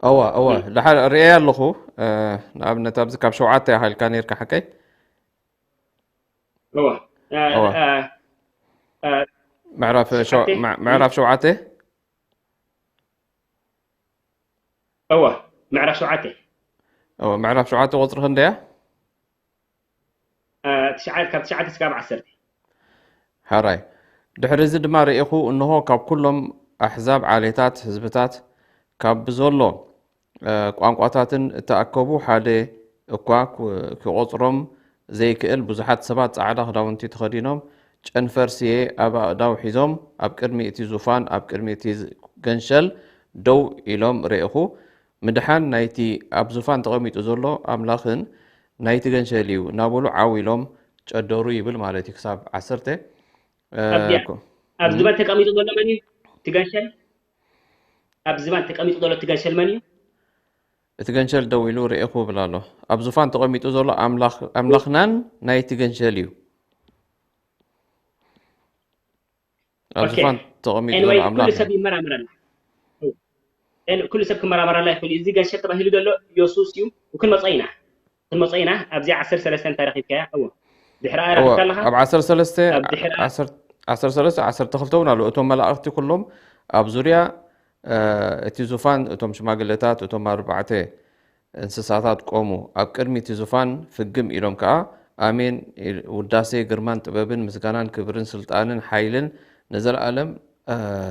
እወ እወ ድሓር ርእየ ኣለኹ። ንኣብነት ኣብዚ ካብ ሸውዓተ ኢኻ ኢልካ ነርካ ሓቀይ? እወ ምዕራፍ ሸውዓተ እወ ምዕራፍ ሸውዓተ እወ ምዕራፍ ሸውዓተ ቁፅሪ ክንደያ? ካብ ትሽዓተ ስጋብ ዓሰርተ። ሕራይ ድሕሪ እዚ ድማ ርኢኹ፣ እንሆ፣ ካብ ኩሎም ኣሕዛብ፣ ዓሌታት፣ ህዝብታት፣ ካብ ብዘሎ ቋንቋታትን እተኣከቡ ሓደ እኳ ኪቖጽሮም ዘይክእል ብዙሓት ሰባት ጻዕዳ ክዳውንቲ ተኸዲኖም፣ ጨንፈር ስየ ኣብ ኣእዳው ሒዞም፣ ኣብ ቅድሚ እቲ ዙፋን፣ ኣብ ቅድሚ እቲ ገንሸል ደው ኢሎም ርኢኹ። ምድሓን ናይቲ ኣብ ዙፋን ተቐሚጡ ዘሎ ኣምላኽን ናይቲ ገንሸል እዩ እናበሉ ዓው ኢሎም ጨደሩ ይብል ማለት እዩ። ክሳብ ዓሰርተ። ኣብ ዙፋን ተቐሚጡ ዘሎ መን እዩ? እቲ ገንሸል ኣብ ዙፋን ተቐሚጡ ዘሎ እቲ ገንሸል መን እዩ? እቲ ገንሸል ደው ኢሉ ርኤኹ ይብል ኣሎ። ኣብ ዙፋን ተቐሚጡ ዘሎ ኣምላኽናን ናይቲ ገንሸል እዩ። ኣብ ዙፋን ተቐሚጡ ዘሎ ኣምላኽ እዩ። ኩሉ ሰብ ክመራመረላ ይኽእል እዩ። እዚ ገንሸል ተባሂሉ ዘሎ የሱስ እዩ። ክንመጾ ኢና ክንመጾ ኢና። ኣብዚ ዓሰርተ ሰለስተ እንታይ ረኺብካያ? እዎ ድሕሪ ኣያ ረኺብካ ኣለኻ? ኣብ ዓሰርተ ሰለስተ ዓሰርተ ሰለስተ ዓሰርተ ክልተ እውን ኣሎ። እቶም መላእኽቲ ኩሎም ኣብ ዙርያ እቲ ዙፋን እቶም ሽማግለታት እቶም ኣርባዕተ እንስሳታት ቆሙ። ኣብ ቅድሚ እቲ ዙፋን ፍግም ኢሎም ከኣ ኣሜን፣ ውዳሴ፣ ግርማን ጥበብን ምስጋናን ክብርን ስልጣንን ሓይልን ንዘለኣለም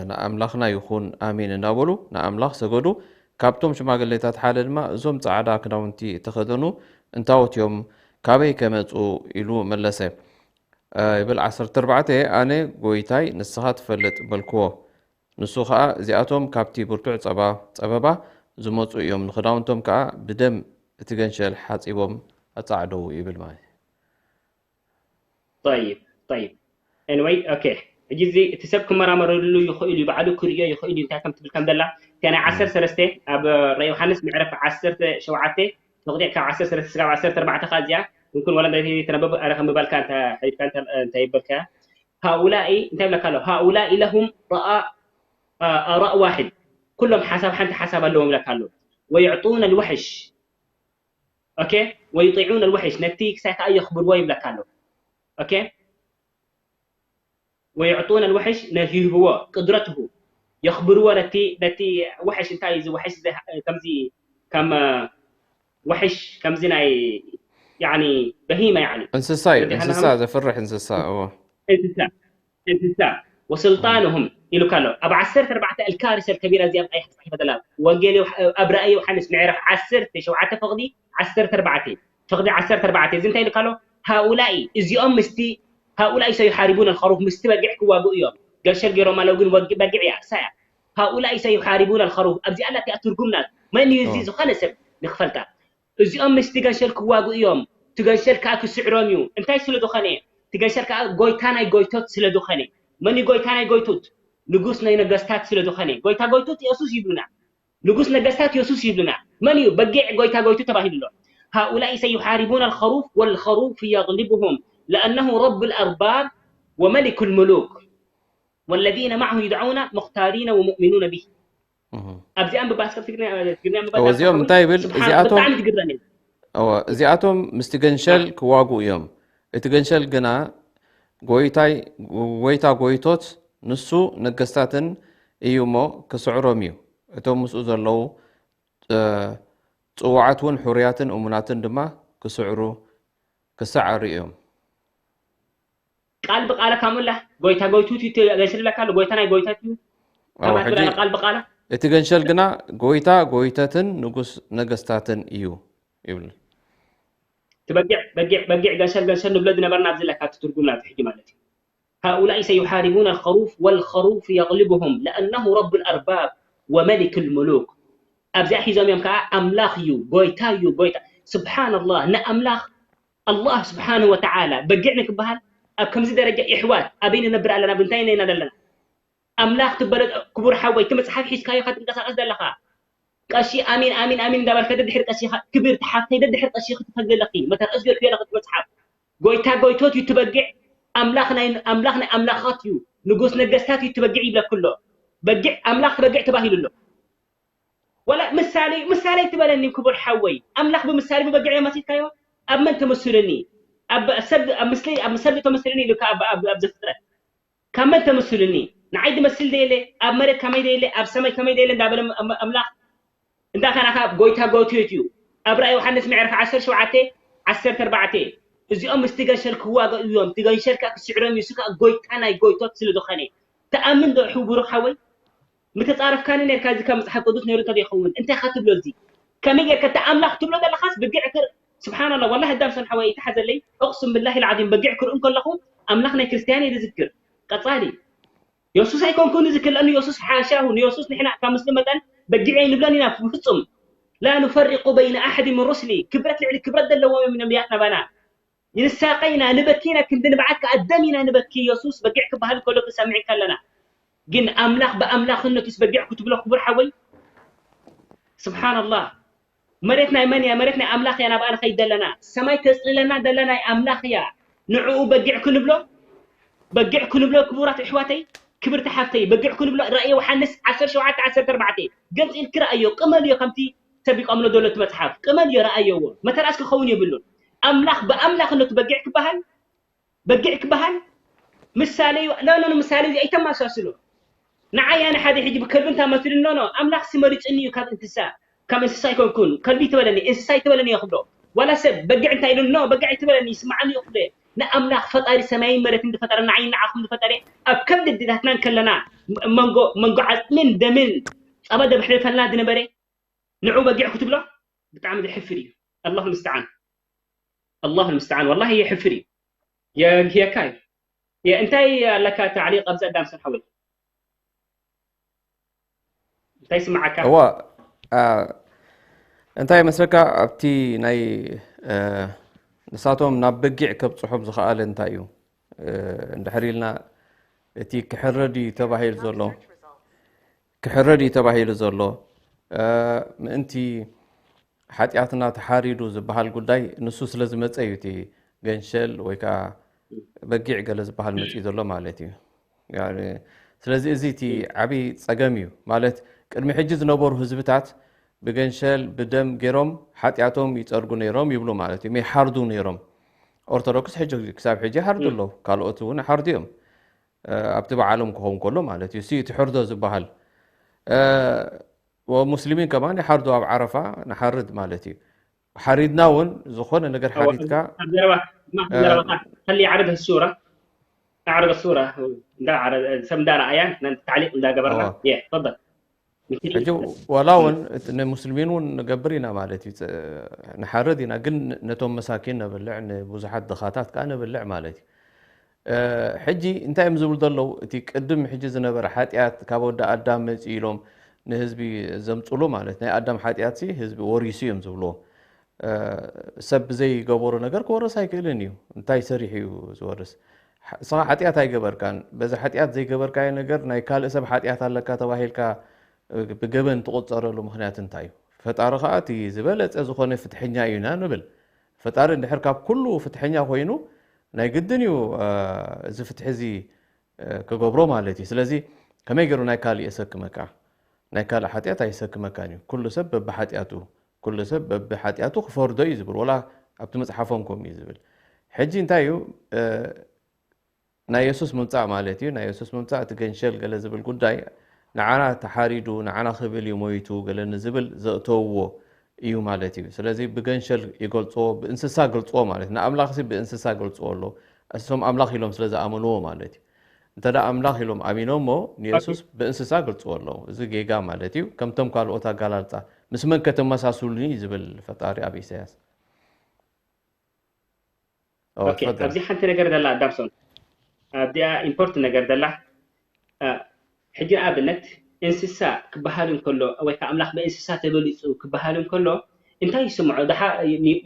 ንኣምላኽና ይኹን ኣሜን እናበሉ ንኣምላኽ ሰገዱ። ካብቶም ሽማግሌታት ሓደ ድማ እዞም ጻዕዳ ክዳውንቲ እተኸደኑ እንታዎት እዮም? ካበይ ከ መጹ? ኢሉ መለሰ። ይብል ዓሰርተ ኣርባዕተ ኣነ ጐይታይ ንስኻ ትፈልጥ በልክዎ። ንሱ ኸኣ እዚኣቶም ካብቲ ብርቱዕ ጸባ ጸበባ ዝመጹ እዮም፣ ንኽዳውንቶም ከኣ ብደም እቲ ገንሸል ሓጺቦም ኣጻዕደዉ ይብል ማለት እዩ። طيب طيب anyway okay ሕጂ እዚ እቲ ሰብ ክመራመረሉ ይኽእል እዩ፣ ባዕሉ ክርእዮ ይኽእል እዩ። እንታይ ከም ትብል ከም ዘላ እቲኣ ናይ ዓሰርተ ሰለስተ ኣብ ራእይ ዮሃንስ ምዕራፍ ዓሰርተ ሸውዓተ ተቕጢዕ ካብ ዓሰርተ ሰለስተ ስጋብ ዓሰርተ ኣርባዕተ ከኣ እዚኣ ይምኩን ዋላ እንታይ ተነበብ ኣረ ከም ምባልካ እንታይ ሓሊፍካ እንታይ ይበልካ ሃኡላኢ እንታይ ይብለካ ኣሎ ሃኡላኢ ለሁም ረኣ ኣራእ ዋሕድ ኩሎም ሓሳብ ሓንቲ ሓሳብ ኣለዎም ይብለካ ኣሎ ወይዕጡነ ልውሕሽ okay ويطيعون الوحش ነቲ ክሳይ ከዓ የኽብርዎ ይብለካ ኣሎ okay ويعطون الوحش ነቲ ይህብዎ ቅድረትሁ የኽብርዎ ነቲ ነቲ ውሕሽ እንታይ እዚ ውሕሽ ከምዚ ከም ውሕሽ ከምዚ ናይ يعني በሂመ يعني እንስሳ እዩ እንስሳ ዘፍርሕ እንስሳ እዎ እንስሳ እንስሳ وسلطانهم ኢሉካ ኣሎ። ኣብ ዓሰርተ ኣርባዕተ ኣልካሪሰ ኣልከቢራ እዚኣ ብኣይ ተጻሒፈ ዘላ ወንጌል ዮሃ- ኣብ ራእይ ዮሃንስ ምዕራፍ ዓሰርተ ሸውዓተ ፍቕዲ ዓሰርተ ኣርባዕተ ፍቕዲ ዓሰርተ ኣርባዕተ እዚ እንታይ ኢሉካ ኣሎ? ሃኡላኢ እዚኦም ምስቲ ሃኡላኢ ሰዩሓሪቡን ኣልኸሩፍ ምስቲ በጊዕ ክዋግኡ እዮም። ገንሸል ገይሮም ኣለዉ ግን ወጊ- በጊዕ እያ እሳ እያ። ሃኡላኢ ሰዩሓሪቡን ኣልኸሩፍ ኣብዚኣ ኣላ እቲኣ ትርጉም ናት መን እዩ እዚ ዝኾነ ሰብ ንክፈልጣ እዚኦም ምስቲ ገንሸል ክዋግኡ እዮም። እቲ ገንሸል ከዓ ክስዕሮም እዩ። እንታይ ስለ ዝኾነ? እቲ ገንሸል ከዓ ጎይታ ናይ ጎይቶት ስለ ዝኾነ። መን እዩ ጎይታ ናይ ጎይቶት? ንጉስ ናይ ነገስታት ስለ ዝኾነ። ጎይታ ጎይቶት የሱስ ይብሉና። ንጉስ ነገስታት የሱስ ይብሉና። መን እዩ? በጊዕ ጎይታ ጎይቱ ተባሂሉ ኣሎ። هؤلاء سيحاربون الخروف والخروف يغلبهم لأنه رب الأرباب وملك الملوك والذين معه يدعون مختارين ومؤمنون به. ኣብዚኣ ምባስከ ትግርኛ ትግርኛ ምባል እዚኦም እንታይ ይብል? ስብሓን- እዚኣቶም ብጣዕሚ ትግረም እየ። እወ፣ እዚኣቶም ምስቲ ገንሸል ክዋግኡ እዮም። እቲ ገንሸል ግና ጎይታይ ጎይታ ጎይቶት ንሱ ነገስታትን እዩ እሞ ክስዕሮም እዩ። እቶም ምስኡ ዘለዉ እ፣ ጽዋዓት እውን ሕሩያትን እሙናትን ድማ ክስዕሩ ክሰዓሩ እዮም። ቃል ብቃለ ካሙላ ጎይታ ጎይቱት እዩ ገንሸል ይብለካ ኣሎ። ጎይታ ናይ ጎይታት እዩ። ኣዎ፣ ከማት ሕጂ ብላ ቃል ብቃለ እቲ ገንሸል ግና ጎይታ ጎይተትን ንጉስ ነገስታትን እዩ ይብል። ትበጊዕ በጊዕ በጊዕ ገንሸል ገንሸል ንብሎ ዝነበርና ኣብዚ ለካ እቲ ትርጉም ናቱ ሕጂ ማለት እዩ። هؤلاء سيحاربون الخروف والخروف يغلبهم لأنه رب الأرباب وملك الملوك ኣብዚኣ ሒዞም እዮም ከዓ ኣምላኽ እዩ ጎይታ እዩ ጎይታ ስብሓንላህ ንኣምላኽ ኣላህ ስብሓን ወተዓላ በጊዕ ንክበሃል ኣብ ከምዚ ደረጃ ይሕዋት ኣበይ ንነብር ኣለና ብንታይ ነና ዘለና ኣምላኽ ትበለ ክቡር ሓወይ እቲ መፅሓፍ ሒዝካዮ ከትንቀሳቀስ ዘለካ ቀሺ ኣሚን ኣሚን ኣሚን እንዳበልካ ደድሕር ቀሺኻ ክብርቲ ሓፍተይ ደድሕር ቀሺኺ ትፈግሪ ኣለኺ መተርኣስ ገርኩ ኣለኺ እቲ መፅሓፍ ጎይታ ጎይቶት እዩ ትበጊዕ ኣምላኽ ናይ ኣምላኽ ናይ ኣምላኻት እዩ ንጉስ ነገስታት እዩ ትበጊዕ ይብለኩ ኣሎ በጊዕ ኣምላኽ በጊዕ ተባሂሉ ኣሎ ወላ ምሳሌ ምሳሌ ትበለኒ ክቡር ሓወይ ኣምላኽ ብምሳሌ ብበጊዕ መሲልካዮ ኣብ መን ተመስሉኒ ኣብ ሰብ ኣብ ምስሊ ኣብ ምሰሊ ተመስሉኒ ኢሉካ ኣብ ኣብ ዘፍጥረት ካብ መን ተመስሉኒ ንዓይ ድመስል ደየለ ኣብ መሬት ከመይ ደየለ ኣብ ሰማይ ከመይ ደየለ እንዳበለ ኣምላኽ እንዳኸና ካብ ጎይታ ጎትዮት እዩ ኣብ ራእይ ዮሃንስ ምዕራፍ ዓሰርተ ሸውዓተ ዓሰርተ ኣርባዕተ እዚኦም ምስቲ ገንሸል ክዋገኡ እዮም እቲ ገንሸል ከዓ ክስዕሮም እዩ እሱ ከዓ ጎይታ ናይ ጎይቶት ስለ ዝኾነ ተኣምን ዶ ይሕው ብሩኽ ሓወይ ምተጻረፍካኒ ነርካ እዚ ካብ መጽሓፍ ቅዱስ ነይሩ እንተዘይኸውን እንታይ ኢኻ ትብሎ እዚ ከመይ ጌርካ እቲ ኣምላኽ ትብሎ ዘለኻስ ብግዕ ክር ስብሓንላ ወላ ህዳም ሰን ሓወይ ይተሓዘለይ እቕስም ብላሂ ልዓዚም በጊዕ ክርኢ እንከለኹ ኣምላኽ ናይ ክርስትያን እየ ዝዝክር ቀጻሊ የሱስ ኣይኮንኩን እዚ ክልአኑ የሱስ ሓሻሁ ንየሱስ ንሕና ካብ ምስሉ መጠን በጊዕ ኣይንብሎን ኢና ብፍጹም ላ ንፈሪቁ በይነ ኣሕድ ምን ሩስሊ ክብረት ልዕሊ ክብረት ዘለዎም እዮም ነብያት ናባና ንሳቀ ኢና ንበኪ ኢና ክንዲ ንብዓት ከኣ ደም ኢና ንበኪ የሱስ በጊዕ ክበሃል ከሎ ክንሰምዕ ከለና ግን ኣምላኽ ብኣምላኽነቱስ በጊዕ ክትብሎ ክቡር ሓወይ ስብሓንላህ መሬት ናይ መን እያ መሬት ናይ ኣምላኽ እያ ናብኣ ንኸይድ ዘለና ሰማይ ተፅልለና ደላ ናይ ኣምላኽ እያ ንዕኡ በጊዕ ክንብሎ በጊዕ ክንብሎ ክቡራት ኣሕዋተይ ክብርቲ ሓፍተይ በጊዕ ክንብሎ ራእየ ዮሓንስ ዓሰርተ ሸውዓተ ዓሰርተ ኣርባዕተ ገምፂ ኢልኪ ረኣዮ ቅመልዮ ከምቲ ሰቢቆምሎ ዘሎ እቲ መፅሓፍ ቅመልዮ ረኣየዎ መተርኣስ ክኸውን የብሉን ኣምላኽ ብኣምላኽነቱ በጊዕ ክበሃል በጊዕ ክበሃል ምሳሌ እዩ ኖ ኖ ምሳሌ እዚ ኣይተመሳስሎ ንዓይ ኣነ ሓደ ሕጂ ብከልቢ እንታ መስሉ ኖ ኖ ኣምላኽ ሲ መሪፅኒ እዩ ካብ እንስሳ ካብ እንስሳ ኣይኮንኩን ከልቢ ትበለኒ እንስሳ ኣይትበለኒ እየ ክብሎ ዋላ ሰብ በጊዕ እንታይ ኢሉ ኖ በጊዕ ኣይትበለኒ ይስማዓኒ እዩ ክብሎ ንኣምላኽ ፈጣሪ ሰማይን መሬትን ዝፈጠረ ንዓይ ንዓኹም ዝፈጠረ ኣብ ከም ድድታትና እንከለና መንጎ መንጎ ዓፅምን ደምን ፃባ ደብሕልፈልና ዝነበረ ንዑ በጊዕ ክትብሎ ብጣዕሚ ዘሕፍር እዩ ኣላሁ ልምስተዓን ኣላሁ ልምስተዓን ወላሂ የሕፍር እዩ የግህየካ እዩ እንታይ ኣለካ ታዕሊቅ ኣብዚ ኣዳም ሰብ ሓወይ እንታይ ስምዓካ እዋ እንታይ መስለካ ኣብቲ ናይ ንሳቶም ናብ በጊዕ ከብፅሖም ዝኸኣለ እንታይ እዩ እንድሕር ኢልና እቲ ክሕረድ እዩ ተባሂሉ ዘሎ ክሕረድ እዩ ተባሂሉ ዘሎ ምእንቲ ሓጢኣትና ተሓሪዱ ዝበሃል ጉዳይ ንሱ ስለ ዝመፀ እዩ እቲ ገንሸል ወይ ከዓ በጊዕ ገለ ዝበሃል መፅኡ ዘሎ ማለት እዩ ስለዚ እዚ እቲ ዓብይ ፀገም እዩ ማለት ቅድሚ ሕጂ ዝነበሩ ህዝብታት ብገንሸል ብደም ገይሮም ሓጢኣቶም ይፀርጉ ነይሮም ይብሉ ማለት እዩ ይሓርዱ ነይሮም ኦርቶዶክስ ሕጂ ክሳብ ሕጂ ይሓርዱ ኣለዉ ካልኦት እውን ይሓርዱ እዮም ኣብቲ በዓሎም ክኸውን ከሎ ማለት እዩ እቲ ሕርዶ ዝበሃል ወሙስሊሚን ከማን ይሓርዱ ኣብ ዓረፋ ንሓርድ ማለት እዩ ሓሪድና እውን ዝኾነ ነገር ሓሪድካ خلي يعرض الصورة أعرض الصورة እንዳ ዓረ-፣ ሰብ እንዳ ረኣያን፣ ንሕና ታዕሊቕ እንዳ ገበርና። እዋ። የ፣ ተፈደል። ሕጂ ዋላ እውን እቲ ንሙስሊሚን እውን ንገብር ኢና ማለት እዩ። ፅ-፣ ንሓርድ ኢና፣ ግን ነቶም መሳኪን ነብልዕ፣ ንብዙሓት ድኻታት ከዓ ነብልዕ ማለት እዩ። እ፣ ሕጂ እንታይ እዮም ዝብሉ ዘለዉ? እቲ ቅድም ሕጂ ዝነበረ ሓጢኣት ካብ ወዲ ኣዳም መፂኡ ኢሎም ንህዝቢ ዘምፅሉ ማለት፣ ናይ ኣዳም ሓጢኣት ሲ ህዝቢ ወሪሱ እዮም ዝብልዎ። እ፣ ሰብ ብዘይገበሮ ነገር ክወርስ ኣይክእልን እዩ። እንታይ ሰሪሑ እዩ ዝወርስ? ሓ-፣ ንስኻ ሓጢኣት ኣይገበርካን። በዚ ሓጢኣት ዘይገበርካዮ ነገር ናይ ካልእ ሰብ ሓጢኣት ኣለካ ተባሂልካ፣ እ፣ ብገበን ትቑጸረሉ ምኽንያት እንታይ እዩ? ፈጣሪ ኸኣ እቲ ዝበለጸ ዝኾነ ፍትሐኛ እዩ ኢና ንብል። ፈጣሪ እንድሕር ካብ ኩሉ ፍትሐኛ ኮይኑ፣ ናይ ግድን እዩ፣ እ፣ እዚ ፍትሒ እዚ፣ እ፣ ክገብሮ ማለት እዩ። ስለዚ ከመይ ገይሩ ናይ ካልእ የሰክመካ? ናይ ካልእ ሓጢኣት ኣይሰክመካን እዩ። ኩሉ ሰብ በብሓጢኣቱ፣ ኩሉ ሰብ በብሓጢኣቱ ክፈርዶ እዩ ዝብል። ወላ ኣብቲ መጽሓፎም ከምኡ እዩ ዝብል። ሕጂ እንታይ እዩ፣ እ፣ ናይ የሱስ ምምጻእ ማለት እዩ። ናይ የሱስ ምምጻእ እቲ ገንሸል ገለ ዝብል ጉዳይ ንዓና ተሓሪዱ፣ ንዓና ክብል እዩ ሞይቱ፣ ገለ ንዝብል ዘእተውዎ እዩ ማለት እዩ። ስለዚ ብገንሸል ይገልጽዎ፣ ብእንስሳ ገልጽዎ ማለት እዩ። ንኣምላኽሲ ብእንስሳ ገልጽዎ ኣለዉ። እሶም ኣምላኽ ኢሎም ስለ ዝኣመንዎ ማለት እዩ። እንተ ደኣ ኣምላኽ ኢሎም ኣሚኖሞ ንየሱስ ብእንስሳ ገልጽዎ ኣለዉ። እዚ ጌጋ ማለት እዩ። ከምቶም ካልኦት ኣገላልጻ፣ ምስ መን ከተመሳስሉኒ እዩ ዝብል ፈጣሪ ኣብ ኢሳያስ። ኦ፣ ኦኬ፣ ትፈደል። ኣብዚ ሓንቲ ነገር ዘላ ኣዳምሶን፣ ኣብዚኣ ኢምፖርት ነገር ዘላ፣ እ፣ ሕጂ ንኣብነት እንስሳ ክበሃል እንከሎ፣ ወይ ከዓ ኣምላኽ ብእንስሳ ተገሊጹ ክበሃል እንከሎ፣ እንታይ ይስምዖ? ደሓ-፣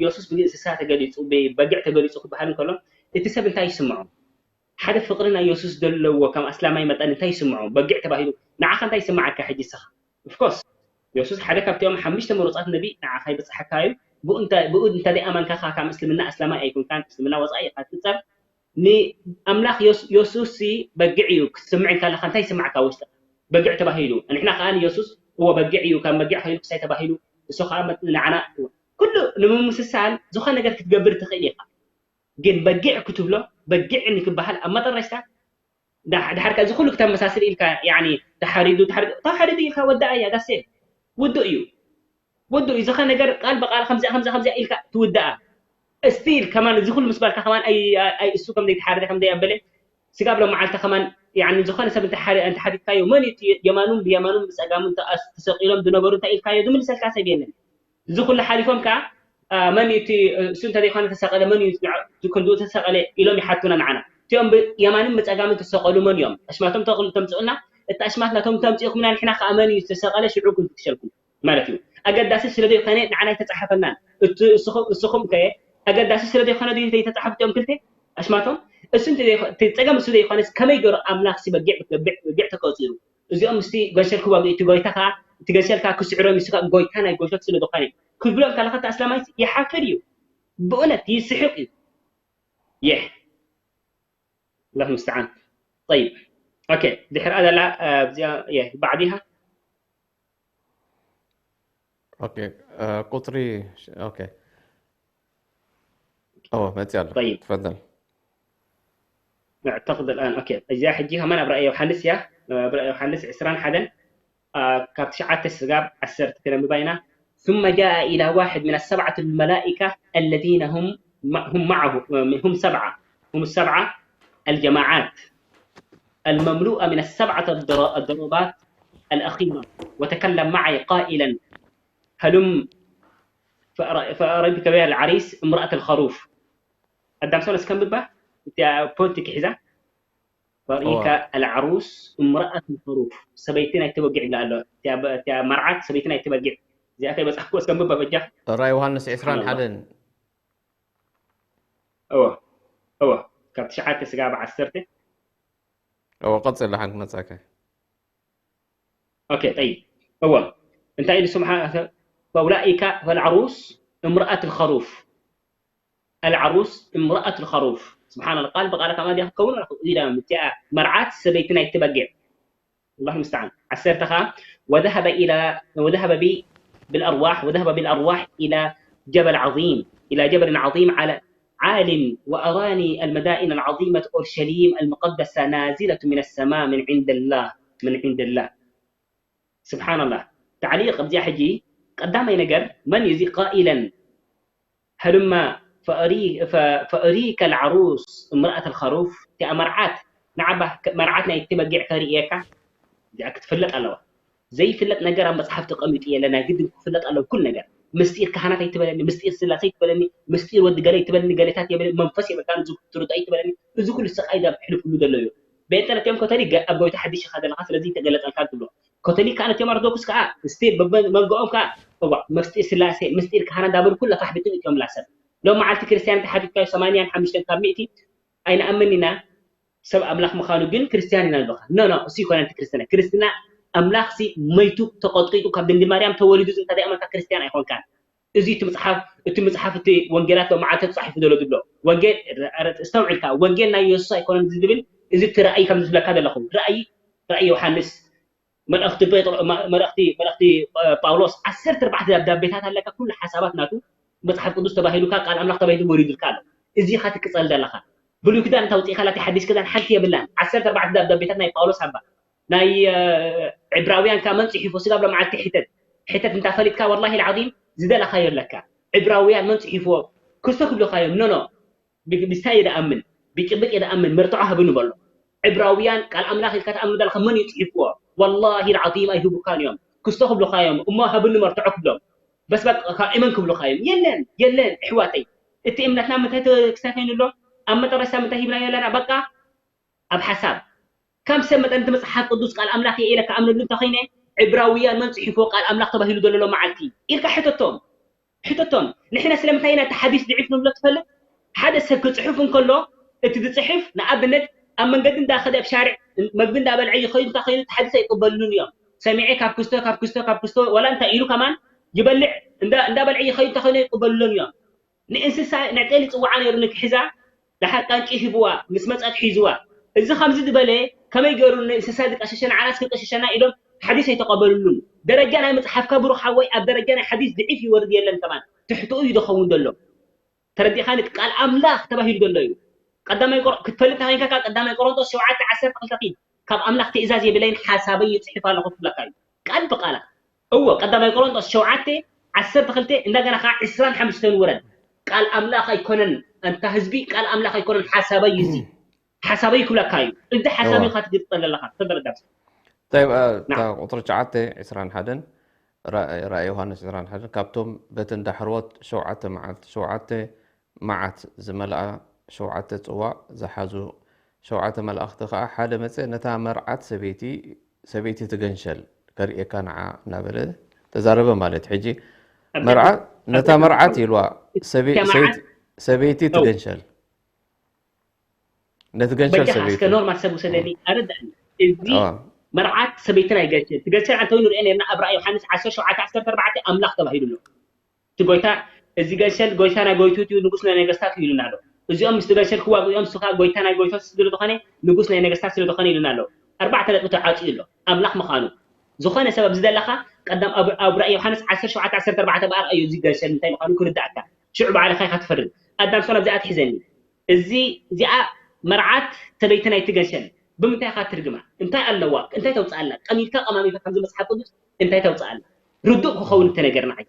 የሱስ ብእንስሳ ተገሊጹ፣ ብበጊዕ ተገሊጹ ክበሃል እንከሎ፣ እቲ ሰብ እንታይ ይስምዖ? ሓደ ፍቕሪ ናይ የሱስ ዘለዎ ከም ኣስላማይ መጠን እንታይ ይስምዖ? በጊዕ ተባሂሉ፣ ንዓኻ እንታይ ይስምዓካ ሕጂ ንስኻ? ኦፍኮርስ፣ የሱስ ሓደ ካብቲኦም ሓሙሽተ ምሩጻት ነቢ ንዓኻ ይበጽሓካ እዩ። ብኡ እንተ-፣ ብኡ እንተ ዘይኣመንካ፣ ካብ እስልምና ኣስላማይ ኣይኮንካን፣ እስልምና ወጻኢ ኢኻ ትጸር። ንኣምላኽ የሱ-፣ የሱስ ሲ በጊዕ እዩ ክትስምዕ እንከለኻ እንታይ ይስምዓካ ውሽጥኻ? በጊዕ ተባሂሉ። ንሕና ከኣ ንየሱስ እወ በጊዕ እዩ፣ ካብ በጊዕ ከይኑ ክሳይ ተባሂሉ፣ እሱ ከኣ መ-፣ ንዓና ኩሉ ንምምስሳል ዝኾነ ነገር ክትገብር ትኽእል ኢኻ። ግን በጊዕ ክትብሎ፣ በጊዕ ንክበሃል ኣብ መጠረሽታ ዳ-፣ ድሓር ከ እዚ ኩሉ ክተመሳስል ኢልካ፣ ያኒ ተሓሪዱ፣ ተሓሪዱ፣ ተሓሪዱ ኢልካ ወዳኣ እያ፣ that's it። ውዱእ እዩ። ውዱእ እዩ። ዝኾነ ነገር ቃል ብቃል ከምዚኣ፣ ከምዚኣ፣ ከምዚኣ ኢልካ ትውዳኣ። ስቲል ከማን እዚ ኩሉ ምስ በልካ ከማን ኣይ-፣ ኣይ-፣ እሱ ከም ዘይተሓረደ፣ ከም ዘይኣበለ፣ ስጋብ ሎም መዓልቲ ከማን፣ ያኒ ዝኾነ ሰብ እንተሓሪ-፣ እንተሓቲትካዮ፣ መን እዩ እቲ የማኑን ብየማኑን ብጸጋሙን ተኣስ-፣ ተሰቂሎም ዝነበሩ እንታይ ኢልካዮ፣ ዝምልሰልካ ሰብ የለን። እዚ ኩሉ ሓሊፎም ከኣ፣ አ፣ መን እዩ እቲ፣ እሱ እንተዘይኮነ ተሰቐለ፣ መን እዩ እቲ ክንድኡ ተሰቐለ ኢሎም ይሓቱና ንዓና። እቲኦም ብየማንን ብጸጋምን ተሰቐሉ መን እዮም? ኣሽማቶም ተቕሉ-፣ ተምጽኡልና፣ እቲ ኣሽማት ናቶም ተምጽእኹምና፣ ንሕና ከኣ መን እዩ ዝተሰቐለ ሽዑ ክንፍትሸልኩም ማለት እዩ። ኣገዳሲ ስለ ዘይኮነ ንዓና ኣይተጻሓፈናን። እቲ እስኹ-፣ እስኹም ከ ኣገዳሲ ስለ ዘይኮነ ድዩ ዘይተጻሓፉ እቲኦም ክልተ ኣሽማቶም? እሱ እንተ ዘይኮ-፣ እቲ ጸገም እሱ ዘይኮነስ ከመይ ገይሩ ኣምላኽ ሲ በጊዕ፣ በጊዕ፣ በጊዕ ተቆጺሩ? እዚኦም ምስቲ ገንሸል ክዋግኡ፣ እቲ ጎይታ ከኣ፣ እቲ ገንሸል ከኣ ክስዕሮም እዩ፣ እሱ ከኣ ጎይታ ናይ ጎይቶት ስለ ዝኾነ ክብሎም ከለኻ፣ እቲ ኣስላማይ ይሓፍር እዩ። ብእውነት ይስሕቕ እዩ። ይሕ። ኣላህ ሙስተዓን። ጠይብ። ኦኬ፣ ድሕር ኣደላ፣ አ፣ ኣብዚኣ፣ የ፣ ባዕዲሃ? ኦኬ፣ አ፣ ቁጽሪ፣ ኦኬ። ኦ፣ መጽእ ኣሎ። ጠይብ። ትፈደል። نعتقد الآن، ኦኬ፣ እዚኣ ሕጂ ከማን ኣብ ራእይ ዮሃንስ እያ፣ ኣብ ራእይ ዮሃንስ ዕስራን ሓደን፣ አ፣ ካብ ትሽዓተ ስጋብ ዓሰርተ ክነንብባ ኢና። ثم جاء إلى واحد من السبعة الملائكة الذين هم، هم معه، هم سبعة، هم السبعة الجماعات المملوءة من السبعة الضر-، الضربات الأخيرة، وتكلم معي قائلا: هلم فأر-، فأريتك بها العريس امرأة الخروف. ኣዳምሶን እስከ ምባ፣ እቲኣ ፖንት ክሒዛ። ፈሪካ ኣልዓሩስ እምረኣት ኸሩፍ፣ ሰበይቲ ናይ ተበጊዕ ይብላ ኣሎ። እቲኣ በ-፣ እቲኣ መርዓት ሰበይቲ ናይ ተበጊዕ። እዚኣ ከይበጻሕኩ እስከ ምባ በጃ። ራእይ ዮሃንስ ዕስራን ሓደን። እወ፣ እወ፣ ካብ ትሽዓተ ስጋብ ዓሰርተ። እወ፣ ቀጽል፣ ሓንቲ መጻከ። ኦኬ፣ ጠይብ። እወ፣ እንታይ ኢሉ ስብሓ-፣ ፈውላኢካ ፈልዓሩስ እምረኣት ኸሩፍ። ኣልዓሩስ እምረኣት ኸሩፍ። ስብሓን ኣላህ፣ ቃል ብቃል ከማ ዲያ ክትከውን ኢላ፣ እዚኣ መርዓት ሰበይቲ ናይ ትበጊዕ። ኣላሁ ሙስተዓን። ዓሰርተ ኸዓ፣ ወዘሀበ ኢላ፣ ወዘሀበ ቢ-፣ ብልኣርዋሕ፣ ወዘሀበ ብልኣርዋሕ ኢላ ጀበል ዓዚም፣ ኢላ ጀበልን ዓዚም ዓላ-፣ ዓልን ወኣራኒ ኣልመዳኢን ኣልዓዚመት ኦርሸሊም ኣልሙቀደሳ ናዚለቱ ምን ሰማ ምን ዒንድላህ፣ ምን ዒንድላህ። ስብሓን ኣላህ። ተዕሊቅ ኣብዚኣ ሕጂ ቀዳማይ ነገር መን እዩ እዚ ቃኢለን ሀሉማ ፈእሪ-፣ ፈ-፣ ፈእሪከ ልዓሩስ እምረአት ልኸሩፍ፣ እቲኣ መርዓት ንዓባ መርዓት ናይ እቲ በጊዕ ከርእየካ እዚኣ ክትፍለጥ ኣለዋ። ዘይፍለጥ ነገር ኣብ መጽሓፍ ተቐሚጡ የለ፣ ናይ ግድን ክፍለጥ ኣለዎ ኩሉ ነገር። ምስጢር ካህናት ኣይትበለኒ፣ ምስጢር ስላሴ ኣይትበለኒ፣ ምስጢር ወዲ ገለ ኣይትበለኒ፣ ገሌታት የበለ መንፈስ የበልካ፣ እዚ ትርዶ ኣይትበለኒ። እዚ ኩሉ ስቓይ ዳብ ሕልፍሉ ዘሎ እዩ። ቤንጠ ነቲኦም ኮተሊክ ገ- ኣብ ጎይታ ሓድሽ ኢኻ ዘለኻ ስለዚ ተገለጸልካ ትብሎ። ኮተሊክ ከኣ ነቲኦም ኣርቶዶክስ ከኣ ስቲል መንጎኦም ከኣ እዋ ምስጢር ስላሴ ምስጢር ካህናት እንዳበሉ ኩላ ፋሕብትን እቲኦም ላሰብ ሎም መዓልቲ ክርስትያን ተሓቲትካዮ ሰማንያን ሓሙሽተን ካብ ሚእቲ ኣይንኣምን ኢና። ሰብ ኣምላኽ ምዃኑ ግን ክርስትያን ኢና ንብለካ። ኖ ኖ፣ እሱ ይኮነ እቲ ክርስትና። ክርስትና ኣምላኽ ሲ መይቱ ተቐጥቂጡ ካብ ድንግል ማርያም ተወሊዱ እንተ ደኣ እመንካ ክርስትያን ኣይኮንካን። እዚ እቲ መጽሓፍ እቲ መጽሓፍ እቲ ወንጌላት ሎማዓልቲ ተጻሒፉ ዘሎ ዝብሎ ወንጌል ረ- ረ- እስተውዕልካ ወንጌል ናይ የሱስ ኣይኮነን ዝብል እዚ እቲ ራእይ ከም ዝብለካ ዘለኹ ራእይ ራእይ ዮሃንስ መልእኽቲ ጴጥሮ መልእኽቲ መልእኽቲ ጳውሎስ ዓሰርተ ኣርባዕተ ደብዳቤታት ኣለካ ኩሉ ሓሳባት ናቱ መጽሓፍ ቅዱስ ተባሂሉካ ቃል ኣምላኽ ተባሂሉ ወሪዱልካ ኣሎ። እዚ ኢኻ ትቅጸል ዘለኻ። ብሉይ ክዳን እንታ ውጽኢካ ላቲ ሓዲስ ክዳን ሓንቲ የብላን። ዓሰርተ ኣርባዕተ ደብዳቤታት ናይ ጳውሎስ ኣባ ናይ ዕብራውያን ከኣ መን ጽሒፎ ስጋብ ሎመዓልቲ ሕተት ሕተት እንታ ፈሊጥካ ወላሂ ልዓዚም ዝደለኻዮ ኣለካ። ዕብራውያን መን ጽሒፍዎ ክስቶ ክብልኻዮም ኖ ኖ ብስታይ እየ ደኣምን ብጭብጥ እየ ደኣምን መርትዖ ሃብኒ በሎ። ዕብራውያን ቃል ኣምላኽ ኢልካ ትኣምን ዘለኻ መን እዩ ጽሒፍዎ? ወላሂ ልዓዚም ኣይህቡካን እዮም። ክስቶ ክብልኻዮም እሞ ሃብኒ መርትዖ ክብሎም በስ በቃ ካብ እመን ክብሉኻ እዮም። የለን የለን እሕዋተይ፣ እቲ እምነትና ምንታይ ተክሳይ ኮይኑ ኣሎ? ኣብ መጠረሽታ ምንታይ ሂብናዮ ኣለና? በቃ ኣብ ሓሳብ ከም ሰብ መጠን እቲ መጽሓፍ ቅዱስ ቃል ኣምላኽ እየ ኢለ ክኣምነሉ እንተኾይነ ዕብራውያን መን ጽሒፍዎ ቃል ኣምላኽ ተባሂሉ ዘሎ ሎም መዓልቲ ኢልካ ሕተቶም። ሕተቶም። ንሕና ስለምንታይ ኢና እቲ ሓዲስ ድዒፍ ንብሎ ትፈልጥ? ሓደ ሰብ ክጽሕፍ እንከሎ እቲ ዝጽሕፍ ንኣብነት ኣብ መንገዲ እንዳኸደ ኣብ ሻርዕ መግቢ እንዳበልዐ ይኸይድ እንተኾይኑ እቲ ሓዲስ ኣይቅበልሉን እዮም። ሰሚዐ ካብ ክስቶ ካብ ክስቶ ካብ ክስቶ ዋላ እንታይ ኢሉ ከማን ይበልዕ እንዳ- እንዳበልዐ ይኸይድ እንተኾይኑ ኣይቅበልሉን እዮም። ንእንስሳ ንዕጤል ይጽውዓ ነይሩ ንክሕዛ ደሓር ቃንቂ ሂብዋ ምስ መጸት ሒዝዋ እዚ ከምዚ ዝበለ ከመይ ገይሩ ንእንስሳ ዝቀሸሸ ንዓናስ ክቀሸሸና ኢሎም ሓዲስ ኣይተቐበልሉን። ደረጃ ናይ መጽሓፍካ ብሩኽ ሓወይ ኣብ ደረጃ ናይ ሓዲስ ድዒፍ ይወርድ የለን ከማን ትሕትኡ እዩ ዝኸውን ዘሎ። ተረዲእካ ነቲ ቃል ኣምላኽ ተባሂሉ ዘሎ እዩ። ቀዳማይ ቆሮ- ክትፈልጥ ተኸይንካ ካብ ቀዳማይ ቆሮንቶስ ሸውዓተ ዓሰርተ ክልተ ኪድ ካብ ኣምላኽ ትእዛዝ የብለይን ሓሳበይ ይጽሕፍ ኣለኹ ክብለካ እዩ ቃል ብቃላት። እዎ ቀዳማይ ቆሮንቶስ ሸውዓተ ዓሰርተ ክልተ እንደገና ከዓ ዕስራን ሓሙሽተን ውረድ። ቃል ኣምላኽ ኣይኮነን ኣንታ ህዝቢ ቃል ኣምላኽ ኣይኮነን ሓሳበይ እዩ እዚ ሓሳበይ ክብለካ እዩ። እዚ ሓሳብ እዋ። ኢኻ ትግልጸል ዘለኻ ተደረዳስ። طيب እታ ቁፅሪ ትሽዓተ ዕስራን ሓደን ራእይ ዮሃንስ ዕስራን ሓደን ካብቶም በተን ዳሕረዎት ሸውዓተ መዓልቲ ሸውዓተ መዓት ዝመልኣ ሸውዓተ ፅዋእ ዝሓዙ ሸውዓተ መላእኽቲ ከዓ ሓደ መፀ ነታ መርዓት ሰበይቲ ሰበይቲ ትገንሸል ከርእየካ ንዓ እናበለ ተዛረበ ማለት ሕጂ መርዓት ነታ መርዓት ይልዋ ሰበይቲ ትገንሸል ነቲ ገንሸል በጃኻ እስከ ሰበይቲ ኖርማል ሰብ ውሰደኒ ኣረዳእኒ። እዚ ኣዋ። መርዓት ሰበይትን ኣይገንሸል ትገንሸል ኣንተ ንሪኦ ነርና ኣብ ራእይ ዮሃንስ ዓሰርተ ሸውዓተ ዓሰርተ ኣርባዕተ ኣምላኽ ተባሂሉ ኣሎ። እቲ ጎይታ እዚ ገንሸል ጎይታ ናይ ጎይቶት እዩ ንጉስ ናይ ነገስታት እዩ ኢሉና ኣሎ። እዚኦም ምስቲ ገንሸል ክዋግኡ እዮም እሱ ከዓ ጎይታ ናይ ጎይቶት ስለ ዝኾነ ንጉስ ናይ ነገስታት ስለ ዝኾነ ኢሉና ኣሎ። ኣርባዕተ ነጥቢ ተዓፅዩ ኣሎ ኣምላኽ ምዃኑ። ዝኾነ ሰብ ኣብዚ ዘለኻ ቀዳም ኣብ ኣብ ራእይ ዮሃንስ ዓሰርተ ሸውዓተ ዓሰርተ ኣርባዕተ በኣር እዩ እዚ ገንሸል እንታይ ምዃኑ ክርዳእካ። ሽዑ ባዕልኻ ኢኻ ትፈርድ። ኣዳም ሶን ኣብዚኣ ትሒዘኒ። እዚ እዚኣ መርዓት ሰበይትን ኣይትገንሸል ብምንታይ ኢኻ ትርግማ እንታይ ኣለዋ እንታይ ተውፅኣላ ቀሚልካ ቀማሚልካ ከምዚ መፅሓፍ ቅዱስ እንታይ ተውፅኣላ ርዱእ ክኸውን እተነገርና ዓይ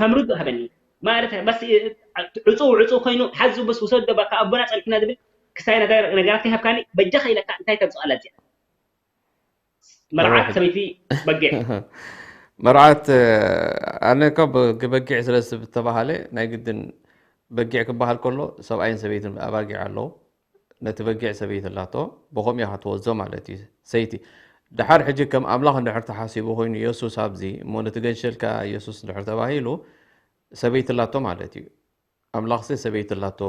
ከም ርዱእ ሃበኒ ማለት በስ ዕፁ ዕፁ ኮይኑ ሓዙ በስ ውሰዶ በቃ ኣቦና ፀኒሕና ዝብል ክሳይ ነገር ነገራት ይሃብካኒ በጃኻ ኢለካ እንታይ ተውፅኣላ እዚኣ መርዓት ሰበይቲ በጊዕ መርዓት ኣነ እኮ በጊዕ ስለ ዝተባሃለ ናይ ግድን በጊዕ ክበሃል ከሎ ሰብኣይን ሰበይትን ኣባጊዕ ኣለዉ ነቲ በጊዕ ሰበይቲ ኣላቶ ብኸምኡ እያ ክትወዞ ማለት እዩ ሰይቲ ድሓር ሕጂ ከም ኣምላኽ እንድሕር ተሓሲቡ ኮይኑ የሱስ ኣብዚ እሞ ነቲ ገንሸልካ የሱስ እንድሕር ተባሂሉ ሰበይቲ ኣላቶ ማለት እዩ ኣምላኽሲ ሰበይቲ ኣላቶ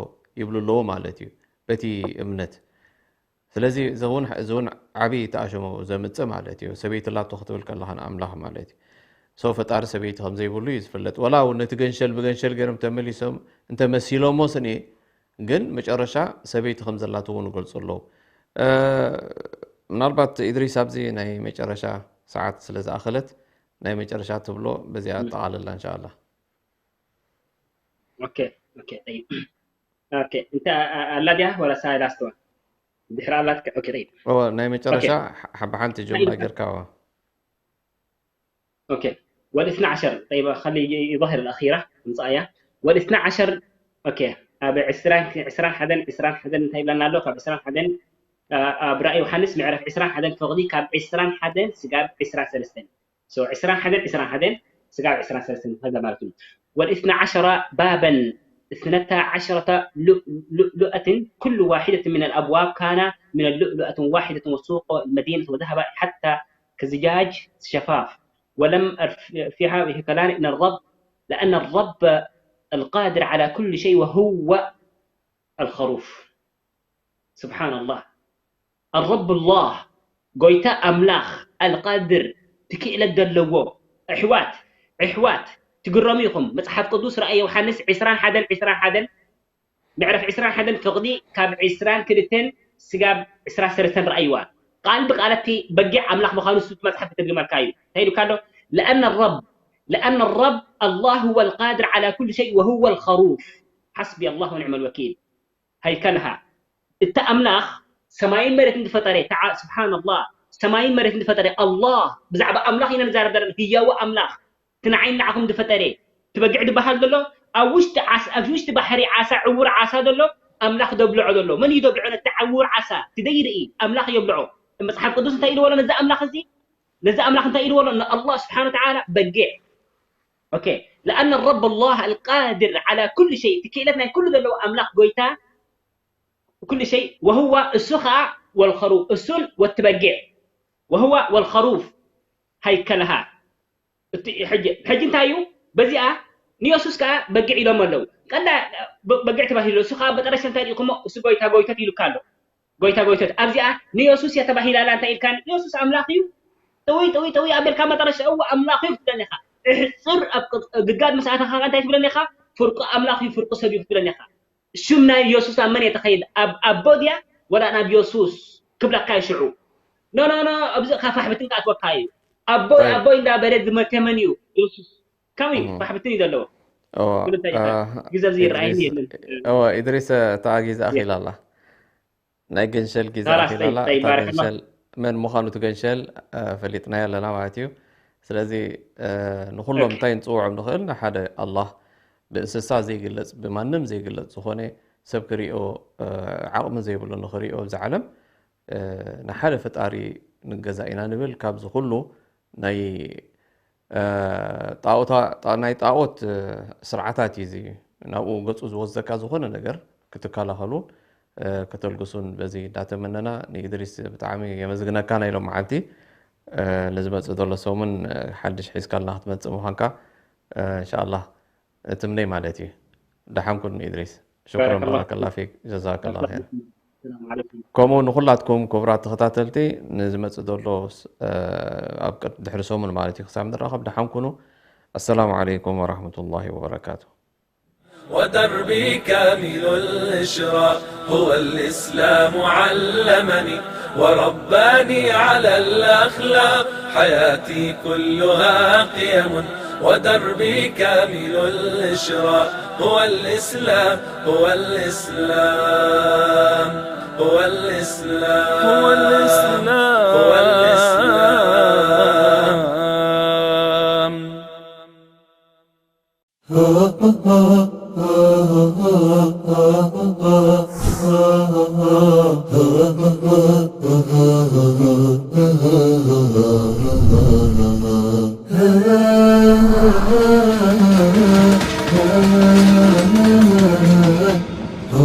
ይብሉ ኣለዉ ማለት እዩ በቲ እምነት ስለዚ እዚ እውን ዓብዪ ተኣሸሞ ዘምፅእ ማለት እዩ ሰበይቲ ኣላቶ ክትብል ከለኻ ንኣምላኽ ማለት እዩ ሰው ፈጣሪ ሰበይቲ ከም ዘይብሉ እዩ ዝፍለጥ ወላ እውን ነቲ ገንሸል ብገንሸል ገይሮም ተመሊሶም እንተመሲሎሞ ስኒ ግን መጨረሻ ሰበይቲ ከም ዘላቶ እውን ይገልፁ ኣለዉ ምናልባት ኢድሪስ ኣብዚ ናይ መጨረሻ ሰዓት ስለ ዝኣኸለት ናይ መጨረሻ ትብሎ በዚኣ ኣጠቓልላ እንሻ ኣላ ኦኬ ኦኬ ጠይብ ኦኬ እንተ ኣላ ድያ ወላ ሳይ ላስት ዋን ድሕሪ ኣላትካ ኦኬ ጠይብ እወ ናይ መጨረሻ ሓ- ብሓንቲ ጀምራ ጌርካ እወ ኦኬ والاثنى عشر طيب خلي يظهر الأخيرة ምጻእያ والاثنى عشر ኦኬ ኣብ ዕስራን ዕስራን ሓደን ዕስራን ሓደን እንታይ ይብለና ኣሎ ካብ ዕስራን ሓደን ኣብ ራእይ ዮሃንስ ምዕራፍ ዕስራን ሓደን ፍቕዲ ካብ ዕስራን ሓደን ስጋብ ዕስራን ሰለስተን። So ዕስራን ሓደን ዕስራን ሓደን ስጋብ ዕስራን ሰለስተን ከዛ ማለት እዩ። ወልእስና ዓሸራ ባበን እስነታ ዓሸረተ ሉእሉእትን ኩሉ ዋሒደትን ምን አልአብዋብ ካና ምን ሉእሉእትን ዋሒደትን ወሱቆ መዲነት ወዘሀባ ሓታ ከዝጃጅ ሸፋፍ ወለም ፊሃ ይከላን እነ ረብ ለአነ ረብ القادر على كل شيء وهو الخروف. سبحان الله. الرب الله ጎይታ ኣምላኽ ኣልቃድር ትክእለት ዘለዎ። ኣሕዋት ኣሕዋት ትግረሙ ኢኹም። መጽሓፍ ቅዱስ ራእይ ዮሃንስ ዕስራን ሓደን ዕስራን ሓደን ምዕራፍ ዕስራን ሓደን ፍቕዲ ካብ ዕስራን ክልተን ስጋብ ዕስራን ሰለስተን ረኣይዋ። ቃል ብቃል እቲ በጊዕ ኣምላኽ ምዃኑ እሱ መጽሓፍ ተደግመልካ እዩ። እንታይ ኢሉካ ኣሎ? لأن الرب لأن الرب الله هو القادر على كل شيء وهو الخروف. حسبي الله ونعم الوكيل. ሃይከልሃ እታ ኣምላኽ ሰማይን መሬትን ዝፈጠረ ተዓ ስብሓንላህ ሰማይን መሬትን ዝፈጠረ ኣላህ ብዛዕባ ኣምላኽ ኢና ንዛረብ ዘለና ህያዊ ኣምላኽ እቲ ንዓይን ንዓኹም ዝፈጠረ እቲ በጊዕ ዝበሃል ዘሎ ኣብ ውሽጢ ዓሳ ኣብ ውሽጢ ባሕሪ ዓሳ ዕውር ዓሳ ዘሎ ኣምላኽ ደብልዖ ዘሎ መን እዩ ደብልዖ ነቲ ዕውር ዓሳ እቲ ዘይርኢ ኣምላኽ የብልዖ መጽሓፍ ቅዱስ እንታይ ኢልዎ ኣሎ ነዚ ኣምላኽ እዚ ነዚ ኣምላኽ እንታይ ኢልዎ ኣሎ ንኣላህ ስብሓን ወተዓላ በጊዕ ኦኬ ለኣነ ረብ ኣላህ ኣልቃድር ዓላ ኩሉ ሸይ እቲ ክእለት ናይ ኩሉ ዘለዎ ኣምላኽ ጎይታ ኩሉ ሸይ ወህዋ እሱ ኸዓ ወልኸሩፍ እሱን ወቲ በጊዕ ወህዋ ወልኸሩፍ ሃይከልሃ እቲ ሕጂ ሕጂ እንታይ እዩ በዚኣ ንየሱስ ከዓ በጊዕ ኢሎም ኣለዉ ቀንዳ በ- በጊዕ ተባሂሉ እሱ ከዓ መጠረሻ እንታይ ኢልኩሞ እሱ ጎይታ ጎይቶት ኢሉካ ኣሎ ጎይታ ጎይቶት ኣብዚኣ ንየሱስ እያ ተባሂላ ኣላ እንታይ ኢልካ የሱስ ኣምላኽ እዩ ጥውይ ጥውይ ጥውይ ኣበልካ መጠረሻ እዎ ኣምላኽ እዩ ክትብለኒ ኢኻ እሕፅር ኣብ ቅድ- ግድጋድ ምስ ኣተኻ እንታይ ትብለኒ ኢኻ ፍርቂ ኣምላኽ እዩ ፍርቂ ሰብ እዩ ክትብለኒ ኢኻ ሽም ናይ የሱስ ኣብ መን እየ ተኸይድ ኣብ ኣቦ ድያ ወላ ናብ የሱስ ክብለካ እዩ ሽዑ ኖ ኖ ኖ ኣብዚ ካ ፋሕብትን ክኣትወካ እዩ ኣቦይ طيب. ኣቦይ እንዳበለ ዝመተ መን እዩ የሱስ ከምኡ እዩ እም። ፋሕብትን እዩ ዘለዎ እዋ፣ ግልንታይ ኢኻ። እ፣ ግዜ ኣብዚ ይረኣየኒ ኢድሪስ፣ የለን። እዋ፣ ኢድሪስ፣ እ፣ እታ ግዜ ኣኺላ ኣላ። ናይ ገንሸል ግዜ ኸላስ፣ ኣኺላ ኣላ። ጠይብ፣ እታ ባረከላ። ገንሸል መን ምዃኑ እቲ ገንሸል፣ እ፣ ፈሊጥናዮ ኣለና ማለት እዩ። ስለዚ፣ እ፣ ንኹሎም ኦኬ። እንታይ ንጽውዖም ንኽእል? ንሓደ ኣላህ ብእንስሳ ዘይግለጽ፣ ብማንም ዘይግለጽ ዝኾነ ሰብ ክሪኦ፣ እ፣ ዓቕሚ ዘይብሉ ንኽሪኦ ኣብዚ ዓለም፣ እ፣ ንሓደ ፈጣሪ ንገዛ ኢና ንብል። ካብዚ ኩሉ ናይ፣ እ፣ ጣኦታ-፣ ጣ-፣ ናይ ጣኦት፣ እ፣ ስርዓታት እዩ እዚ። ናብኡ ገጹ ዝወስደካ ዝኾነ ነገር ክትከላኸሉን፣ እ፣ ከተልግሱን በዚ እንዳተመነና ንኢድሪስ ብጣዕሚ የመስግነካ ናይ ሎም መዓልቲ። እ፣ ንዝመጽእ ዘሎ ሰሙን፣ እ፣ ሓድሽ ሒዝካልና ክትመጽእ ምዃንካ፣ እ፣ እንሻኣላህ እትምነይ ማለት እዩ። ደሓን ኩን ኢድሪስ። ሽኩረን ባረከላህ ባረከላ ፊክ። ፊክ። ጀዛከላ ኸይር። ሰላም ዓለይኩም። ከምኡ ንኹላትኩም ክቡራት ተኸታተልቲ ንዝመጽእ ዘሎ ስ-፣ እ፣ ኣብ ቅድ-፣ ድሕሪ ሰሙን ማለት እዩ ክሳብ ንራኸብ ደሓን ኩኑ። ኣሰላሙ ዓለይኩም ወራህመቱላሂ ወበረካቱ። ودربي كامل الإشراق هو الإسلام علمني ورباني على الأخلاق حياتي كلها قيم ودربي كامل الإشراق هو الإسلام هو الإسلام هو الإسلام هو الإسلام هو الإسلام